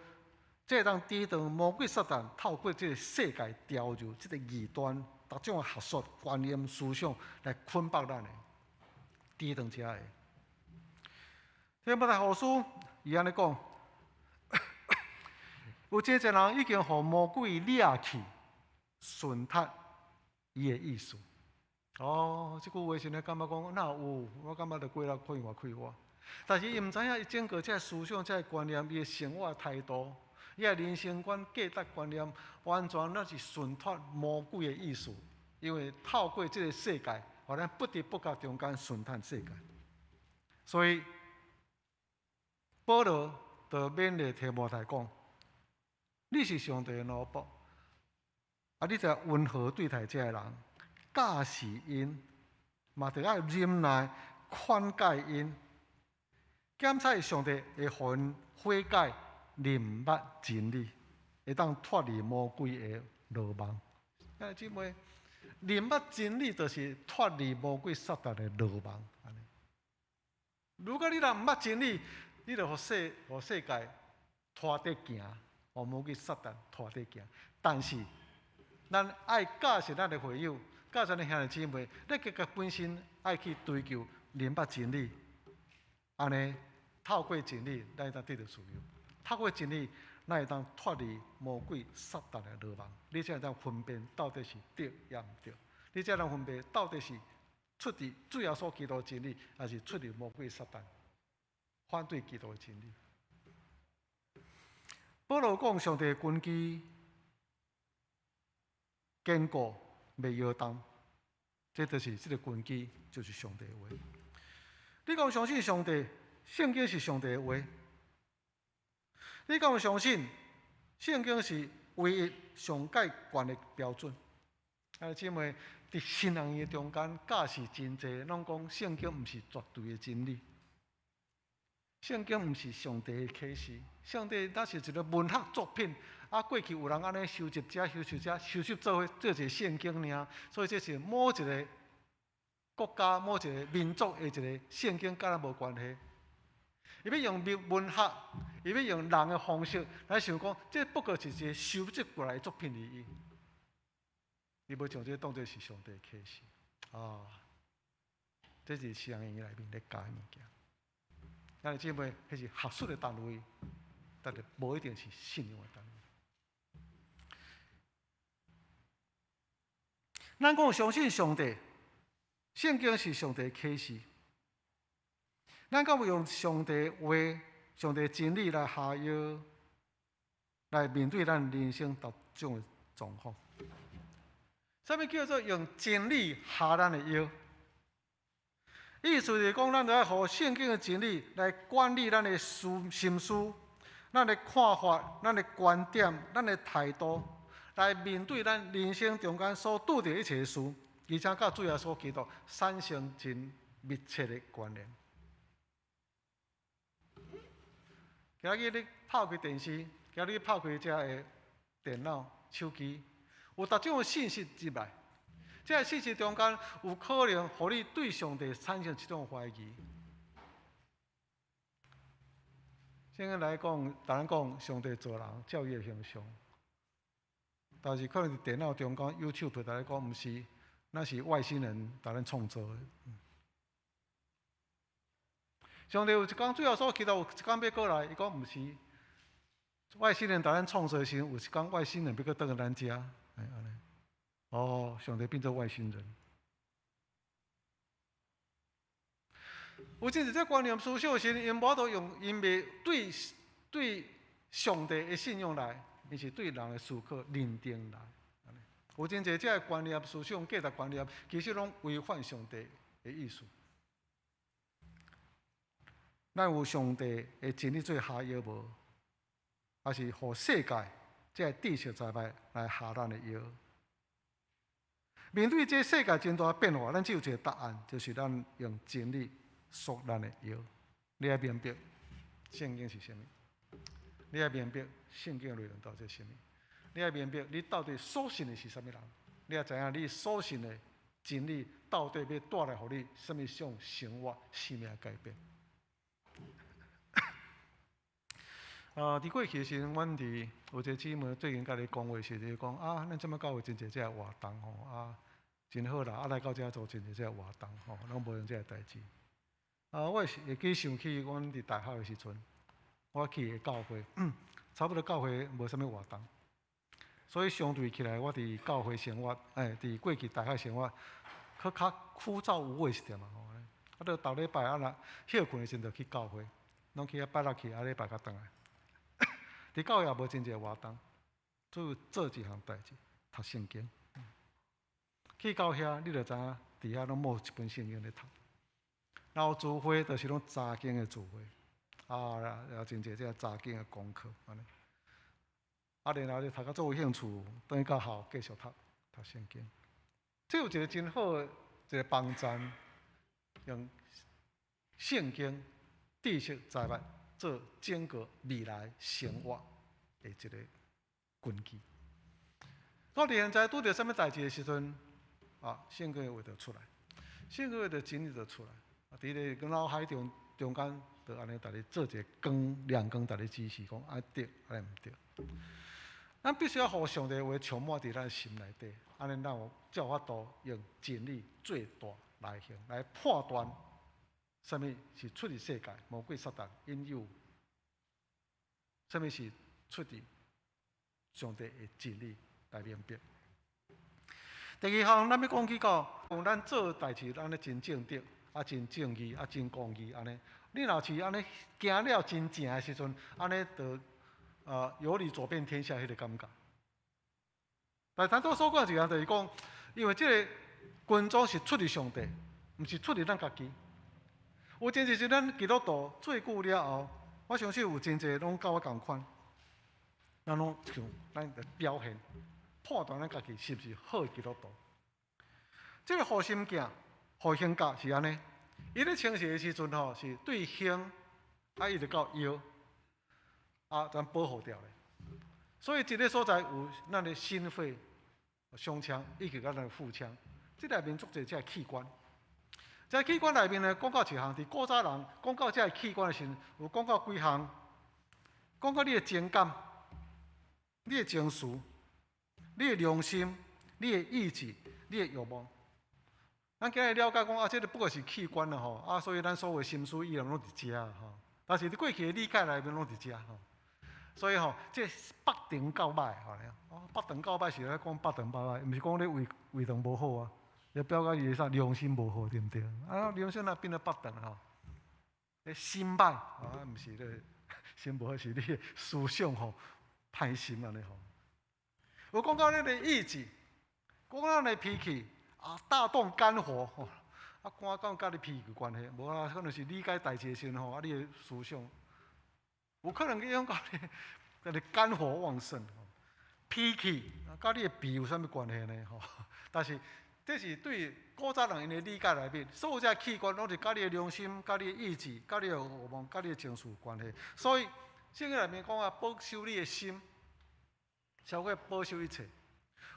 這會當抵擋魔鬼撒旦透過這个世界潮流、這个異端、逐種的學說、觀念、思想來捆綁咱的，抵擋這个。提摩太後書伊按呢講，有真濟人已經予魔鬼掠去，順脫伊的意思。哦，這句話時咧感覺講哪有？我感覺著過了可能偌快活。但是伊毋知影，伊整個這个思想、這个觀念、伊的生活態度、伊的人生觀、價值觀念，完全攏是順脫魔鬼的意思。因為透過這个世界，予咱不知不覺中間順脫世界。所以，保羅就勉勵提摩太講：你是上帝的奴僕，啊，你著溫和對待這个人，教示𪜶，嘛著愛忍耐勸誡𪜶，檢採上帝會予𪜶悔改，認捌真理，會當脫離魔鬼的羅網。兄弟姊妹，認捌真理就是脫離魔鬼撒旦的羅網。如果你若毋捌真理，你就予世界拖著行，予魔鬼撒旦拖著行。但是，咱愛教示咱的會友，教示咱的兄弟姊妹，你家己本身愛去追求認捌真理，按呢透過真理，咱會當得著自由；透過真理，咱會當脫離魔鬼撒旦的羅網。你才會當分辨到底是對抑毋對，你才能分辨到底是出自主耶穌基督的真理，還是出自魔鬼撒旦反對基督的真理。保羅講上帝的根基堅固，袂搖動，這就是這个根基，就是上帝的話。你敢有相信上帝？聖經是上帝的話。你敢有相信聖經是唯一上蓋懸的標準？啊，姊妹，佇神學院中間教示真濟，攏講聖經毋是絕對的真理。聖經毋是上帝的啟示，上帝那是一个文學作品。啊，過去有人按呢收集這、收集這、收集做伙做一个聖經爾，所以這是某一个國家、某一个民族的一个聖經，佮咱無關係。伊欲用文學，伊欲用人的方式來想講，這不過是一个收集過來的作品而已。伊無將這當做是上帝的啟示啊！這是神學院內面咧教的物件。兄弟姊妹，彼是學術的單位，但是無一定是信仰的單位。咱講相信上帝，聖經是上帝的啟示。咱敢有用上帝話、上帝真理來下藥，來面對咱人生各種的狀況？啥物叫做用真理下咱的藥？意思是講，咱著愛予聖經的真理來管理咱的思心思、咱的看法、咱的觀點、咱的態度，來面對咱人生中間所拄著一切事，而且佮主耶穌基督產生真密切的關聯。今日你拍開電視，今日你拍開遮个電腦、手機，有逐種的信息入來，這个信息中間有可能予你對上帝產生一種懷疑。聖經來講，逐人講上帝造人照伊的形象，但是可能佇電腦中間、YouTube 逐咧講，毋是，那是外星人逐咱創造的。上帝有一工，主耶穌基督有一工欲過來，伊講毋是外星人逐咱創造的時陣，有一工外星人欲閣轉來咱遮，欸，按呢。哦，上帝變做外星人。有真濟這觀念思想時，𪜶無法度用，𪜶袂對對上帝的信仰來，伊是對人的思考認定來。有真濟這觀念思想、價值觀念，其實攏違反上帝的意思。咱有上帝的真理做下藥無？抑是予世界這个知識財富來下咱的藥？面對這世界真大變化，咱只有一个答案，就是咱用真理束咱的腰。你愛明白聖經是啥物？你愛明白聖經的內容到底是啥物？你愛明白你到底所信的是啥物人？你愛知影你所信的真理到底欲帶來予你啥物種生活、生命改變？啊！佇過去的時陣，阮佇有一个姊妹最近佮你講話時，就講啊，咱這擺教會真濟這个活動吼，啊，真好啦！啊，來到遮做真濟這个活動吼，攏無用這个代誌。啊，我會記想起阮佇大學的時陣，我去的教會，差不多教會無啥物活動，所以相對起來，我佇教會生活，欸，佇過去大學生活，閣較枯燥無味一點啊吼。啊，著逐禮拜啊若歇睏的時陣就去教會，攏去遐拜六去，啊禮拜才轉來。佇教會也無真濟活動，主要做一項代誌，讀聖經。去到遐，你就知影，佇遐攏摸一本聖經咧讀。然後聚會就是攏查經的聚會，啊，有真濟這个查經的功課，按呢。啊，然後你讀甲足有興趣，轉去到學校繼續讀讀聖經。這有一個真好的一個幫贊，用聖經知識財物做整個未來生活的一個根基。我佇現在拄著啥物代誌的時陣，啊，聖經的話就出來，聖經的話就真理就出來。啊，佇你個腦海中中間，就按呢，共你做一个光亮光，共你指示講按對，按毋對。咱必須要予上帝的話充滿佇咱心內底，按呢咱有才有法度用真理做大來行，來判斷啥物是出佇世界魔鬼撒旦引誘，啥物是出佇上帝的真理來明白。第二項，咱欲講起到，講咱做代誌，按呢真正直，啊真正義，啊真公義，按呢。你若是按呢行了真正的時陣，按呢就有理走遍天下彼个感覺。但咱拄所講一樣，就是講，因為這个軍裝是出佇上帝，毋是出佇咱家己。有真濟時咱基督徒做久了後，我相信有真濟攏佮我仝款，咱攏像咱的表現，判斷咱家己是毋是好的基督徒。這个護心鏡、護胸甲是按呢，伊咧清洗的時陣吼，是對胸啊，一直到腰。啊，咱保護掉咧。所以這个所在有咱的心肺、胸腔以及咱的腹腔，這內面足濟這个器官。這个器官內面呢，講到一項，佇古早人講到這个器官的時陣，有講到幾項，講到你的情感、你的情緒、你的良心、你的意志、你的慾望。咱今日了解講啊，這个不過是器官啦吼，啊，所以咱所有心思意念攏佇遮吼。但是佇過去的理解內面攏佇遮吼。所以吼，這腹腸夠歹吼，哦，腹腸夠歹是咧講腹腸夠歹，毋是講你胃胃腸無好啊，就表解伊啥良心無好，對毋對？啊，良心若變做腹腸吼，咧心歹啊，毋是咧心無好，是你的思想吼歹心按呢吼。有講到你的意志，講到你的脾氣啊，大動肝火吼，啊，肝敢佮你脾氣有關係？無啊，可能是理解代誌的時陣吼，啊，你的思想。有可能影響到你，佮你肝火旺盛，脾氣佮你的脾有啥物關係呢？吼，但是這是對古早人𪜶的理解內面，所有這器官攏是佮你的良心、佮你的意志、佮你的慾望、佮你的情緒有關係。所以聖經內面講啊，保守你的心，超過保守一切。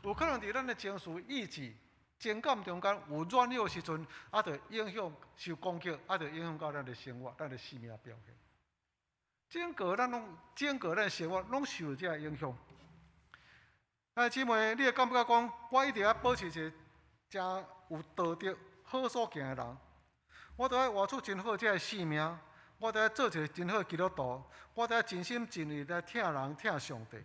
有可能佇咱的情緒、意志、情感中間有軟弱的時陣，啊，就影響受攻擊，啊，就影響到咱的生活、咱的生命表現。整個咱攏，整個咱生活攏受這个影響。哎，姊妹，你會感覺講，我一定愛保持一个誠有道德、好所行的人。我著愛活出真好這个生命，我著愛做一个真好的基督徒，我著愛盡心盡力來疼人、疼上帝。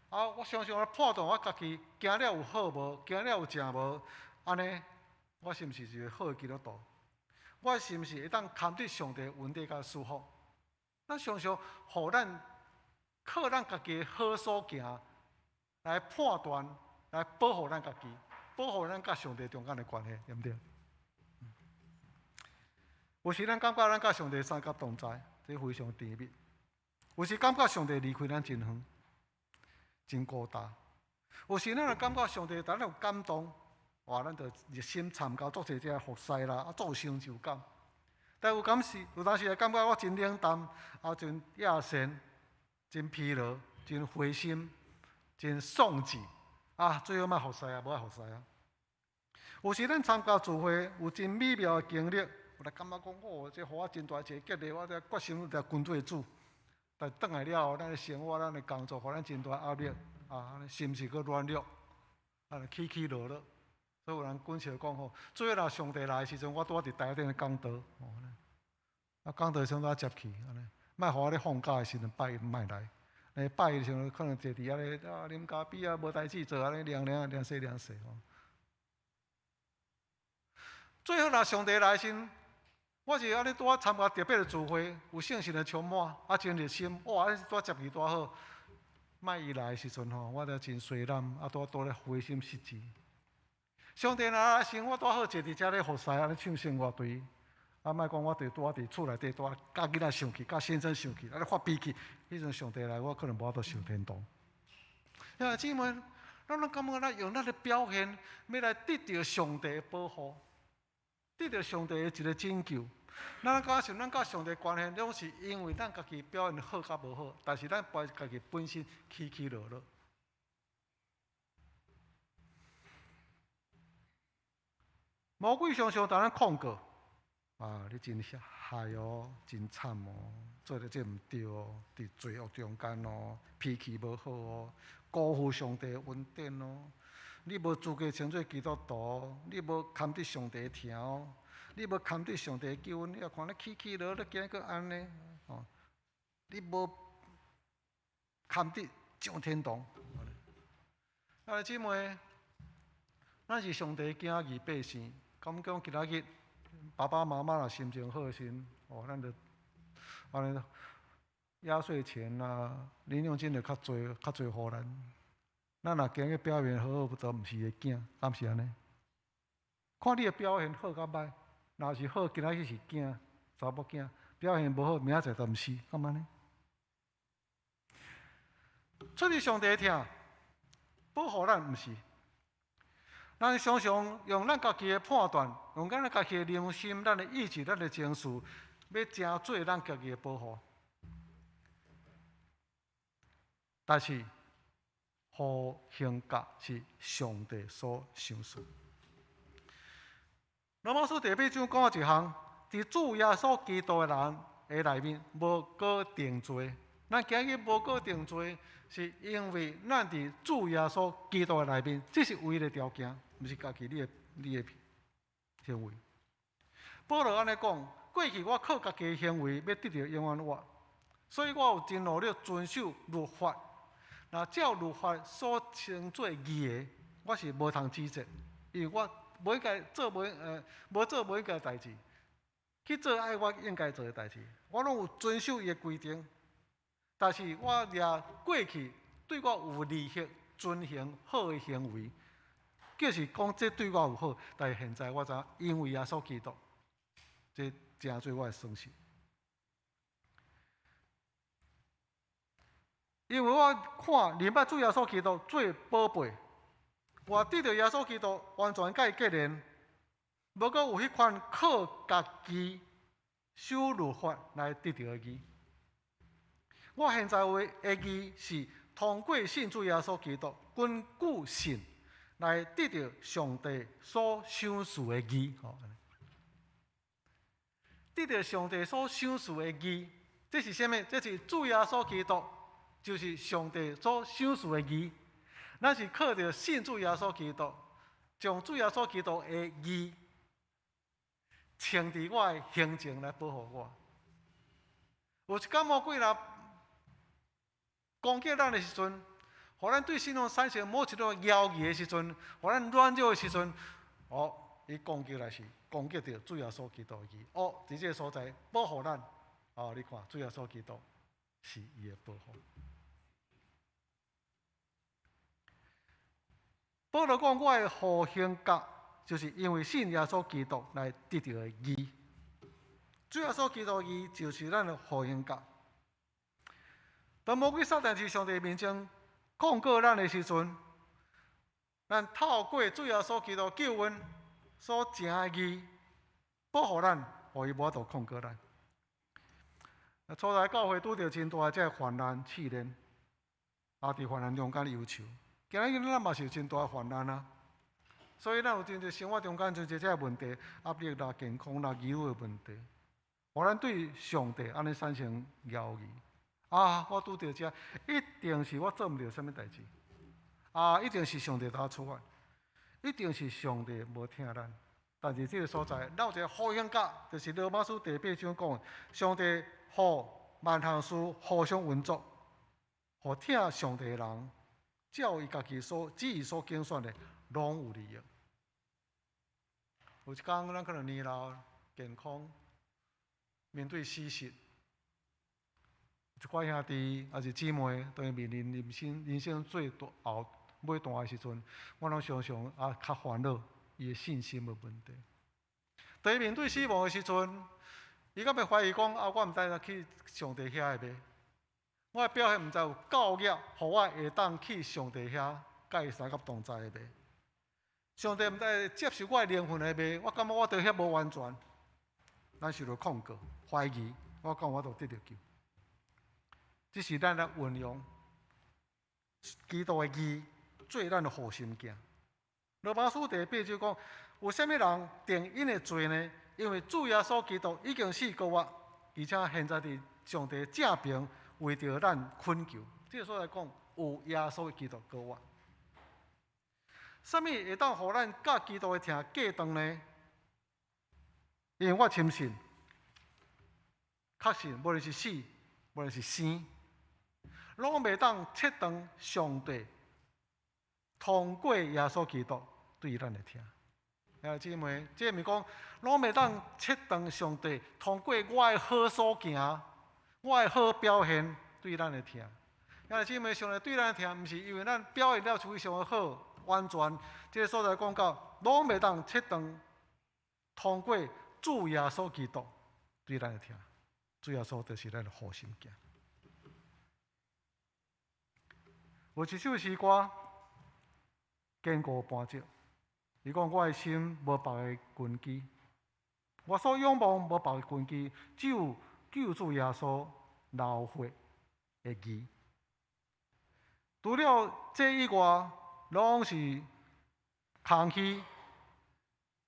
啊，我常常來判斷我家己行了有好無，行了有正無，按呢，我是毋是一个好的基督徒？我是毋是會當堪得上帝恩典佮祝福？咱常常予咱靠咱家己的好所行來判斷、來保護咱家己，保護咱佮上帝中間的關係，對毋對？有時咱感覺咱佮上帝三角同在，這非常甜蜜；有時感覺上帝離開咱真遠、真孤單；有時咱若感覺上帝對咱有感動，哇！咱就熱心參加足濟這个服侍啦，啊，足有成就感。但有感時，有當時會感覺我真冷淡，啊，真厭世，真疲勞，真灰心，真喪志，啊，最好莫服侍啊，無愛服侍啊。有時咱參加聚會，有真美妙的經歷，有來感覺講，哦，這予我真大一個激勵，我這決心來跟隨主。但轉來了後，咱的生活、咱的工作，予咱真大壓力，啊，心是閣軟弱，啊，起起落落。所以有人講笑講吼，最後若上帝來的時陣，我拄仔佇台頂咧講道，啊，講道時陣接去，按呢，莫予我咧放假的時陣拜一莫來，咧拜一的時陣可能坐佇遐咧啊啉咖啡啊，無代誌做，按呢涼涼涼勢涼勢吼。最好若上帝來時，我是按呢拄仔參加特別的聚會，有聖神的充滿，啊真熱心，哇！按呢拄仔接伊拄好。莫伊來的時陣吼，我就真衰懶，啊拄仔拄咧灰心失志。上帝若來時，我拄好坐佇遮咧服侍，按呢唱聖樂隊。啊，莫講我佇拄仔佇厝內底拄仔佮囡仔生氣，佮先生生氣，按呢發脾氣。彼陣上帝來，我可能無法度上天堂。兄弟姊妹，咱攏感覺咱用咱的表現，欲來得著上帝的保護，得著上帝的一個拯救。咱感覺想咱佮上帝關係，攏是因為咱家己表現好佮無好，但是咱家己本身起起落落。魔鬼常常共咱控告，啊，你真害哦，真慘哦，做得這毋對哦，佇罪惡中間哦，脾氣無好哦，辜負上帝的恩典哦，你無資格稱做基督徒，你無堪得上帝疼哦，你無堪得上帝的救恩，你看你起起落落，今日閣按呢，哦，你無堪得上天堂。啊，姊妹，咱是上帝囝兒百姓。敢講今仔日爸爸媽媽若心情好時，哦，咱就按呢壓歲錢啊、零用錢就較濟、較濟予咱。咱若今日表現好好，都毋是伊的囝，敢是按呢？看你的表現好佮䆀，若是好，今仔日是囝，查某囝表現無好，明仔載就毋是，敢按呢？出於上帝的疼，保護咱毋是。咱常常用咱家己的判斷，用咱家己的良心、咱的意志、咱的情緒，欲成做咱家己的保護。但是，護刑格是上帝所賞賜。羅馬書第八章講一項，佇主耶穌基督的人的內面，無閣定罪。咱今日無閣定罪，是因為咱佇主耶穌基督的內面，這是唯一的條件，毋是家己你的你的行為。保羅按呢講，過去我靠家己的行為欲得著永遠活，所以我有真努力遵守律法。若照律法所稱做義的，我是無通指責，因為我無應該做無呃無做無應該的代誌，去做愛我應該做的代誌，我攏有遵守伊的規定。但是我掠過去對我有利益，遵行好的行為，就是講這對我有好。但是現在我知影，因為耶穌基督，這成做我的損失。因為我看認捌主耶穌基督做寶貝，我得著耶穌基督完全佮伊結連，無閣有彼款靠家己守律法來得著的義。我現在有的義是通過信主耶穌基督，根據信來得著上帝所賞賜的義。得著上帝所賞賜的義，這是啥物？這是主耶穌基督，就是上帝所賞賜的義。咱是靠著信主耶穌基督，將主耶穌基督的義穿佇我的胸前來保護我。有一工魔鬼若攻擊咱的時陣，予咱對信仰產生某一種猶疑的時陣，予咱軟弱的時陣，哦，伊攻擊來是攻擊著主耶穌基督的義。哦，佇這个所在保護咱。哦，你看主耶穌基督是伊的保護。保羅講，我的護刑格就是因為信耶穌基督來得著的義。主耶穌基督義就是咱的護刑格。當魔鬼撒旦佇上帝面前控告咱的時陣，咱透過主耶穌基督救恩所成的義，保護咱，予伊無法度控告咱。初來教會拄著真大的這个患難試煉，啊，佇患難中間憂愁。今仔日咱嘛是有真大的患難啊，所以咱有真濟生活中間真濟這个問題，壓力啦、健康啦、兒女的問題，予咱對上帝按呢產生猶疑。啊，我拄著這，一定是我做毋著啥物代誌。啊，一定是上帝共我處罰，一定是上帝無疼咱。但是這个所在，咱有一个好性格，就是羅馬書第八章講的，上帝予萬項事互相運作，予疼上帝的人，照伊家己所旨意所揀選的，攏有利益。有一工咱可能年老、健康，面對死實，一寡兄弟抑是姊妹，當伊面臨人生最大後尾段的時陣，我攏常常啊較煩惱伊的信心的問題。當伊面對死亡的時陣，伊敢會懷疑講啊，我毋知影去上帝遐會袂？我的表現毋知有夠額，予我會當去上帝遐，佮伊相佮同在的袂？上帝毋知會接受我的靈魂的袂？我感覺我佇遐無完全，咱受著控告、懷疑，我講我都得著救。這是咱來運用基督的義做咱的護心鏡。羅馬書第八章講，有啥物人定𪜶的罪呢？因為主耶穌基督已經死過活，而且現在佇上帝正爿為著咱懇求。這個所在講，有耶穌基督過活。啥物會當予咱佮基督的疼隔斷呢？因為我深信，確信無論是死，無論是生，攏袂當切斷上帝通過耶穌基督對咱的疼。兄弟姊妹，這毋是講攏袂當切斷上帝通過我的好所行，我的好表現對咱的疼。兄弟姊妹，上帝對咱的疼，毋是因為咱表現了非常好、完全。這個所在講到，攏袂當切斷通過主耶穌基督對咱的疼。主耶穌就是咱的護心鏡。有一首詩歌，堅固磐石。伊講我的心無別个根基，我所仰望無別個根基，只有救主耶穌流血的義。除了這以外，攏是空虛，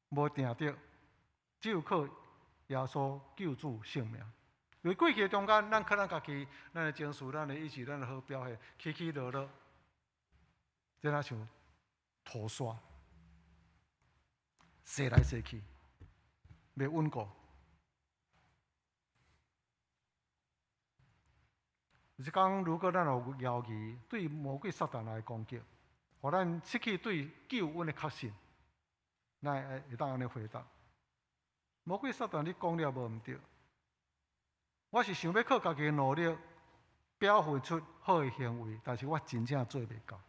無定著，只有靠耶穌救主性命。因為過去的中間，咱靠咱家己，咱的情緒、咱的意志、咱的好表現，起起落落，這若像塗沙，踅來踅去，袂穩固。有一工，如果咱有猶疑對魔鬼撒旦來攻擊，予咱失去對救恩的確信，咱會當按呢回答：魔鬼撒旦，你講了無毋對。我是想欲靠家己的努力表現出好的行為，但是我真正做袂到。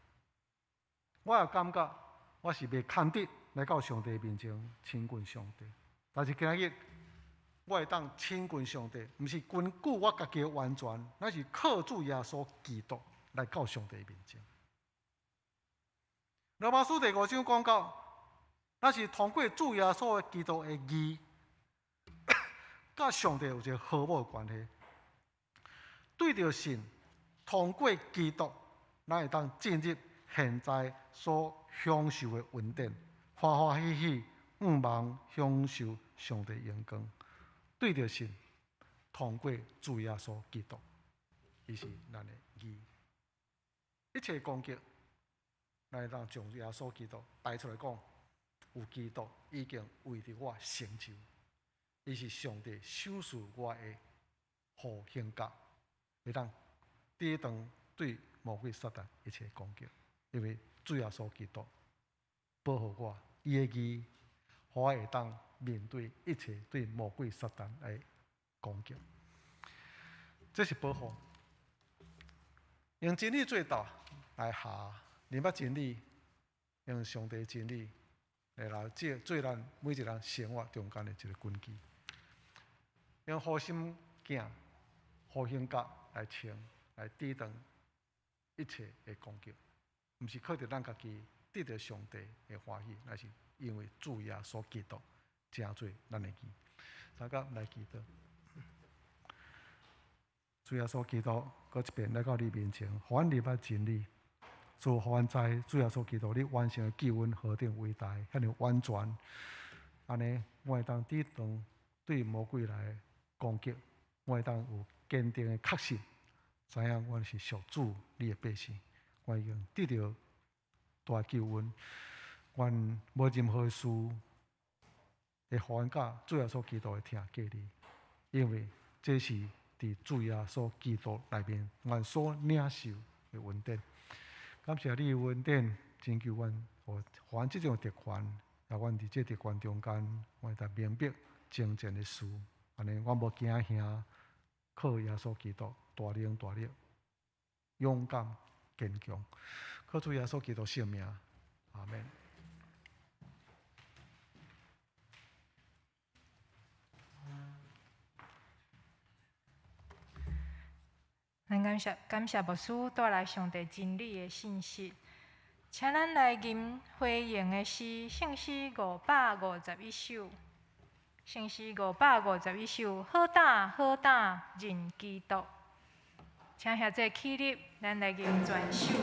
我也感覺我是袂堪得來到上帝面前親近上帝。但是今日我會當親近上帝，毋是根據我家己的完全，乃是靠主耶穌基督來到上帝面前。羅馬書第五章講到，咱是通過主耶穌的基督的義，佮上帝有一個和睦的關係。對著神，通過基督，咱會當進入現在所享受的恩典，歡歡喜喜，向望享受上帝榮光。對著神，通過主耶穌基督，伊是咱的義。一切攻擊，咱會當將耶穌基督擺出來講，有基督已經為著我成就，伊是上帝賞賜我的護心鏡，會當抵擋對魔鬼撒旦一切攻擊，因為主耶穌基督保護我，伊的義，予我會當面對一切對魔鬼撒旦的攻擊。這是保護，用真理做導來下，明白真理，用上帝真理來做做咱每一個人生活中間的一個根基。用護心鏡、護心甲來穿，來抵擋一切的攻擊，毋是靠著咱家己得著上帝的歡喜，乃是因為主耶穌基督成做咱的義。大家來祈禱，主耶穌基督，閣一遍來到你面前，予阮明白真理，主予阮知，主耶穌基督，你完成的救恩何等偉大，遐爾完全，按呢，我會當抵擋對魔鬼來攻擊，我會當有堅定的確信，知影阮是屬主你的百姓，我已經得著大救恩，阮無任何事會予阮佮主耶穌基督的疼隔離，因為這是佇主耶穌基督內面，阮所領受的恩典。感謝你的恩典，拯救阮，予阮這種特權，但阮佇這特權中間，我會當明白征戰的事，按呢阮無驚嚇，靠耶穌基督大能大力，勇敢堅強，靠主耶穌基督聖名，阿門。咱感謝感謝牧師帶來上帝真理的信息，請咱來吟回應的詩，聖詩551首，聖詩551首，好膽好膽認基督，請兄弟起立，咱來吟全首。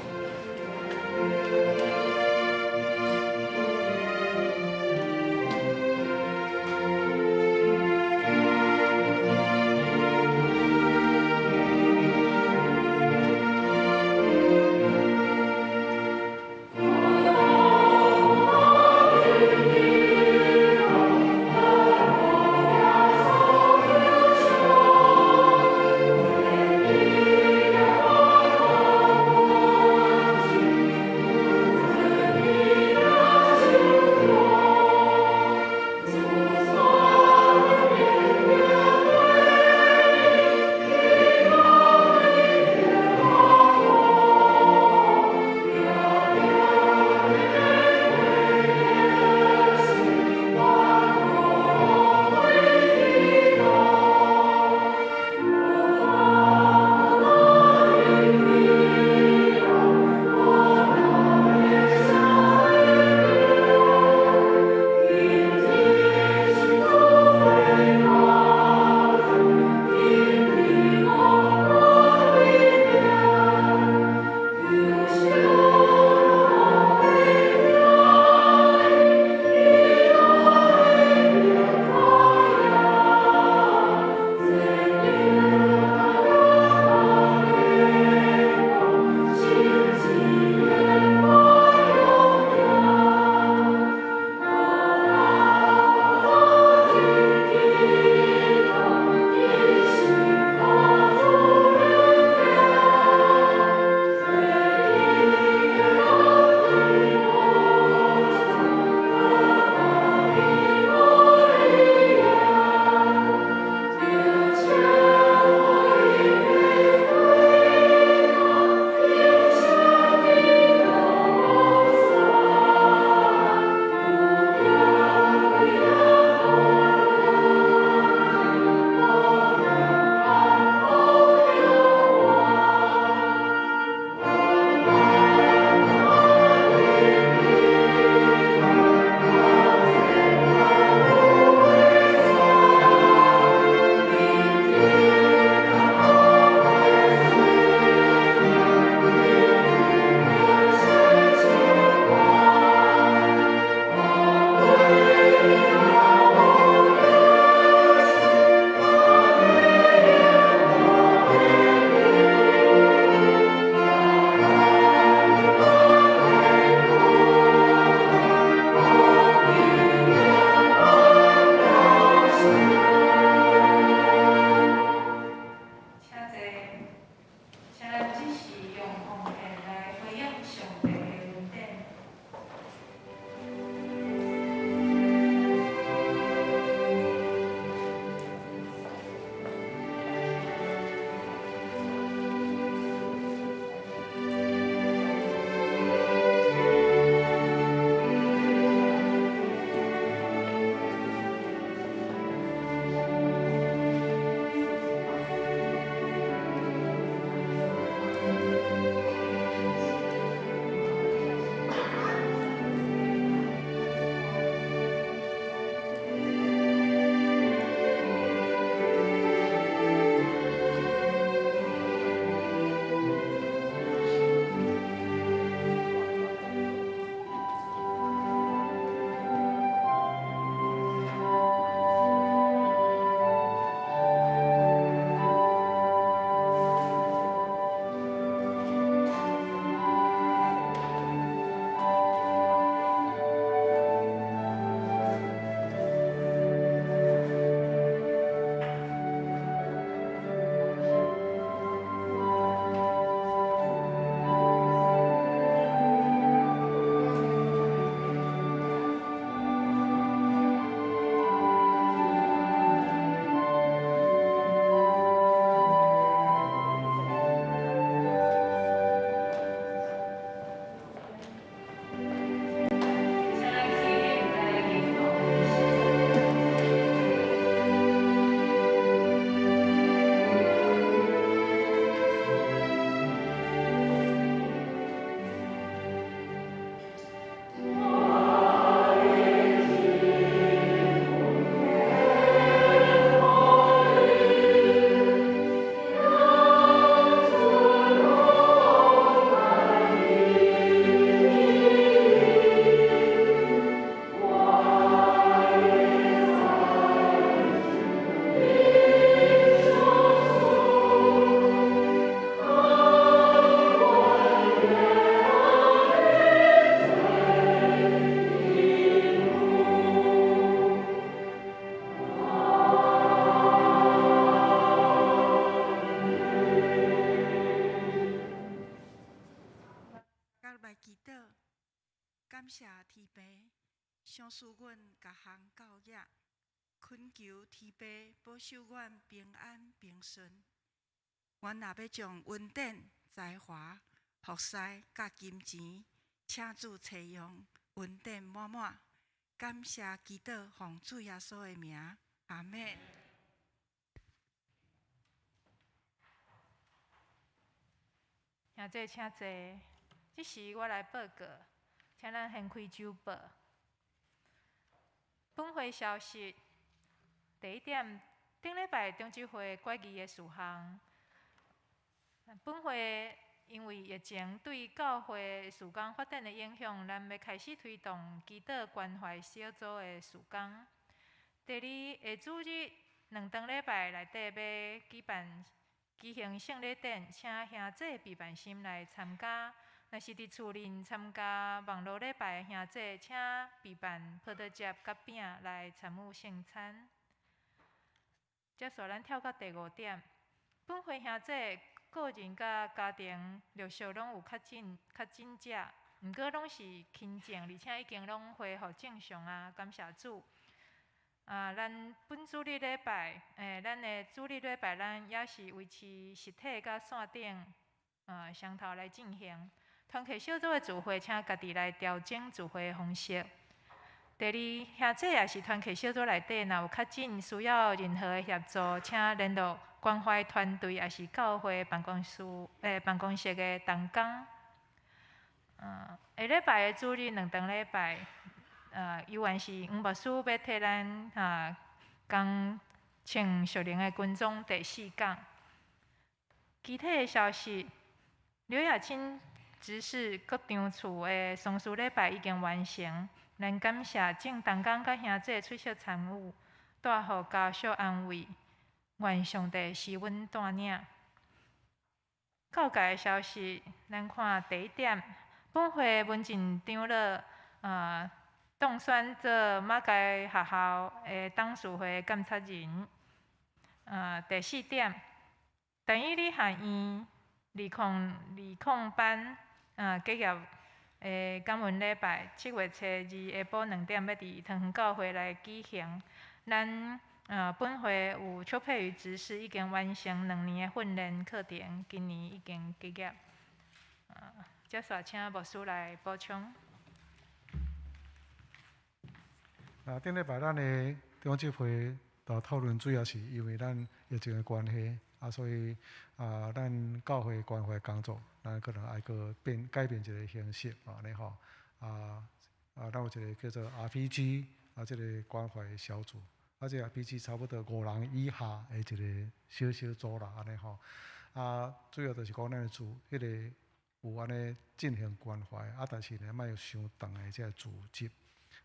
祈禱，感謝天父賞賜阮各項教業，懇求天父保守阮平安平順。阮若欲將恩典、才華、服侍佮金錢，請主賜用，恩典滿滿。感謝祈禱，奉主耶穌的名，阿們。兄弟請坐，這時我來報告，請咱掀開周報。本會消息，第一點，頂禮拜長執會決議的事項。本會因為疫情對教會事工發展的影響，咱欲開始推動祈禱關懷小組的事工。第二，下主日兩堂禮拜內底欲舉辦舉行聖禮典，請兄弟備辦心來參加。若是佇厝裡參加網路禮拜的兄弟，請備辦葡萄汁佮餅來參與聖餐。接續咱跳到第五點，本會兄弟個人佮家庭陸續攏有確診確診者，毋過攏是輕症，而且已經攏恢復正常啊，感謝主。啊，咱本主日禮拜，咱的主日禮拜，咱也是維持實體佮線頂，雙頭來進行。團契小組的聚會，請家己來調整聚會的方式。第二，兄弟也是團契小組內底，若有確診需要任何的協助，請聯絡關懷團隊，也是教會辦公室，辦公室的同工。下禮拜的主日兩堂禮拜。猶原是黃牧師欲替咱講穿屬靈的軍裝第四講。其他的消息，劉雅清執事各場次的喪事禮拜已經完成，咱感謝眾同工佮兄弟出席參與，帶予家屬安慰。願上帝賜阮帶領。教界的消息，咱看第一點，本會文靜長老當選做馬偕學校的董事會監察人。第四點，但以理學院202班結業的感恩禮拜，7月初二下晡2點，欲佇桃園教會來舉行。咱本會有邱佩瑜執事已經完成兩年的訓練課程，今年已經結業。接續請牧師來補充。啊，頂禮拜咱的長執會就討論，主要是因為咱疫情的關係，啊，所以啊，咱教會關懷工作，咱可能愛閣變改變一個形式，按呢吼，啊啊，咱有一個叫做 RPG 啊，這個關懷小組，啊，這個 RPG 差不多五人以下的一個小小組啦，按呢吼，啊，主要就是講咱的組彼個有按呢進行關懷，啊，但是呢，莫有傷長的這個組織。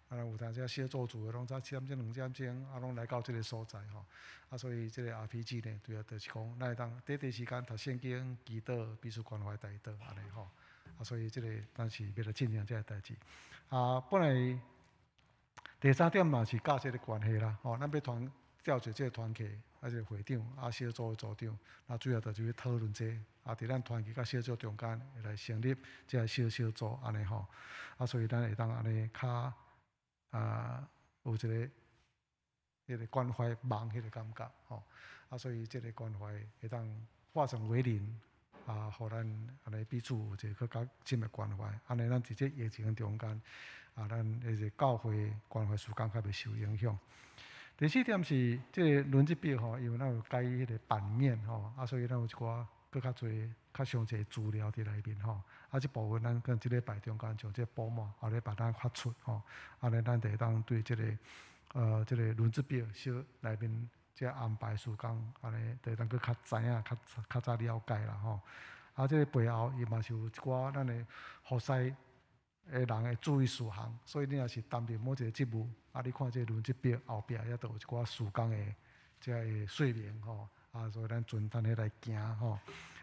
啊，有當時小組聚會攏早七點鐘、兩點鐘，啊，攏來到這个所在吼。啊，所以這个 RPG 呢，主要就是講，咱會當短短時間讀聖經、祈禱、彼此關懷、代禱，按呢吼。啊，所以這个咱是欲來進行這个代誌。啊，本來第三點嘛是佮這个關係啦，吼，咱欲團召集這个團契，啊，這个會長，啊，小組的組長，啊，主要就是欲討論這個，啊，佇咱團契佮小組中間會來成立這个小小組，按呢吼。啊，所以咱會當按呢較。啊，有一個彼个關懷網彼个感覺吼，啊，所以這个關懷會當化整為零，啊，予咱按呢彼此有一個閣較深的關懷，按呢咱佇這疫情中間，啊，咱彼個教會關懷事工較袂受影響。第四點是這个輪值表吼，因為咱有改彼個版面吼，啊，所以咱有一寡閣較濟。較詳細資料佇內面吼，啊，這部分咱可能這禮拜中間將這補滿，後禮拜咱發出吼，按呢咱就會當對這个這个輪值表小內面這安排時間，按呢就會當閣較知影、較較早了解啦吼。啊，這个背後伊嘛是有一寡咱的服侍的人的注意事項，所以你若是擔任某一个職務，啊，你看這個輪值表後壁遐都有一寡事工的這个說明吼。啊，所以咱順按呢來行吼，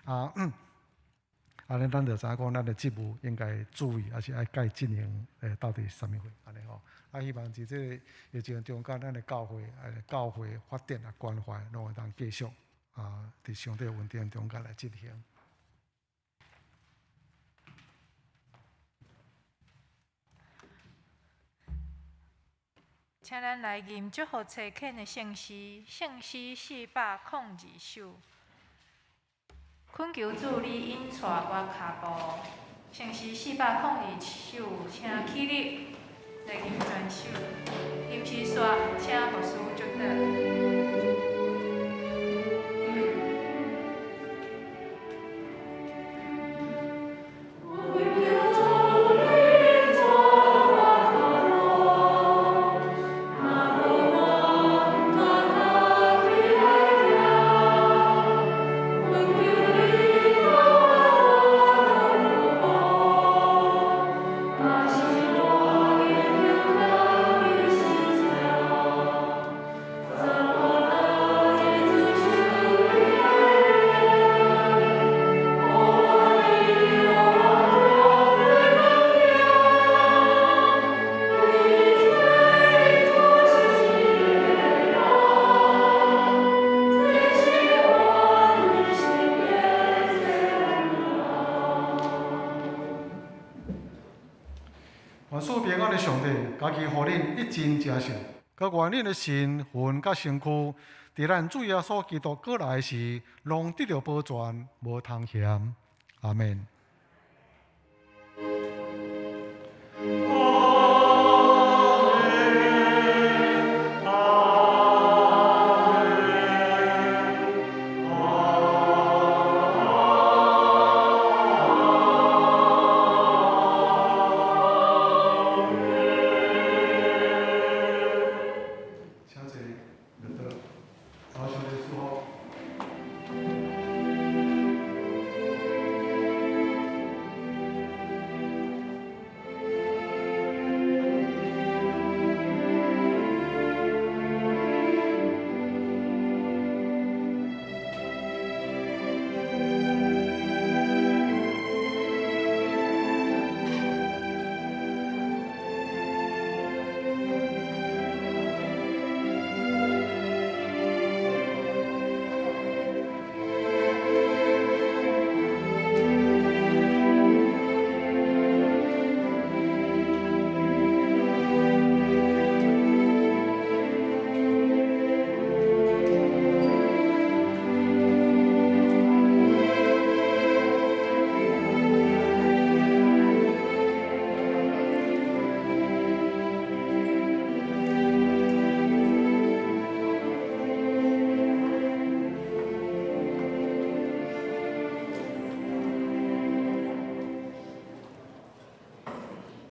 啊，按呢咱就知影講，咱的職務應該注意，抑是愛改進行，到底是啥物貨按呢吼。啊，希望佇這个疫情中間，咱的教會，教會發展啊，關懷攏會當繼續啊，佇上帝恩典中間來進行。請咱來吟祝福差遣的聖詩，聖詩402首。懇求主你引帶我跤步，聖詩402首，請起立來吟全首。吟詩煞，請牧師祝禱。願賜平安的上帝，家己予恁一真成聖，閣願恁的心魂佮身軀，佇咱主耶穌基督閣來時，攏得著保全，無通嫌。阿們。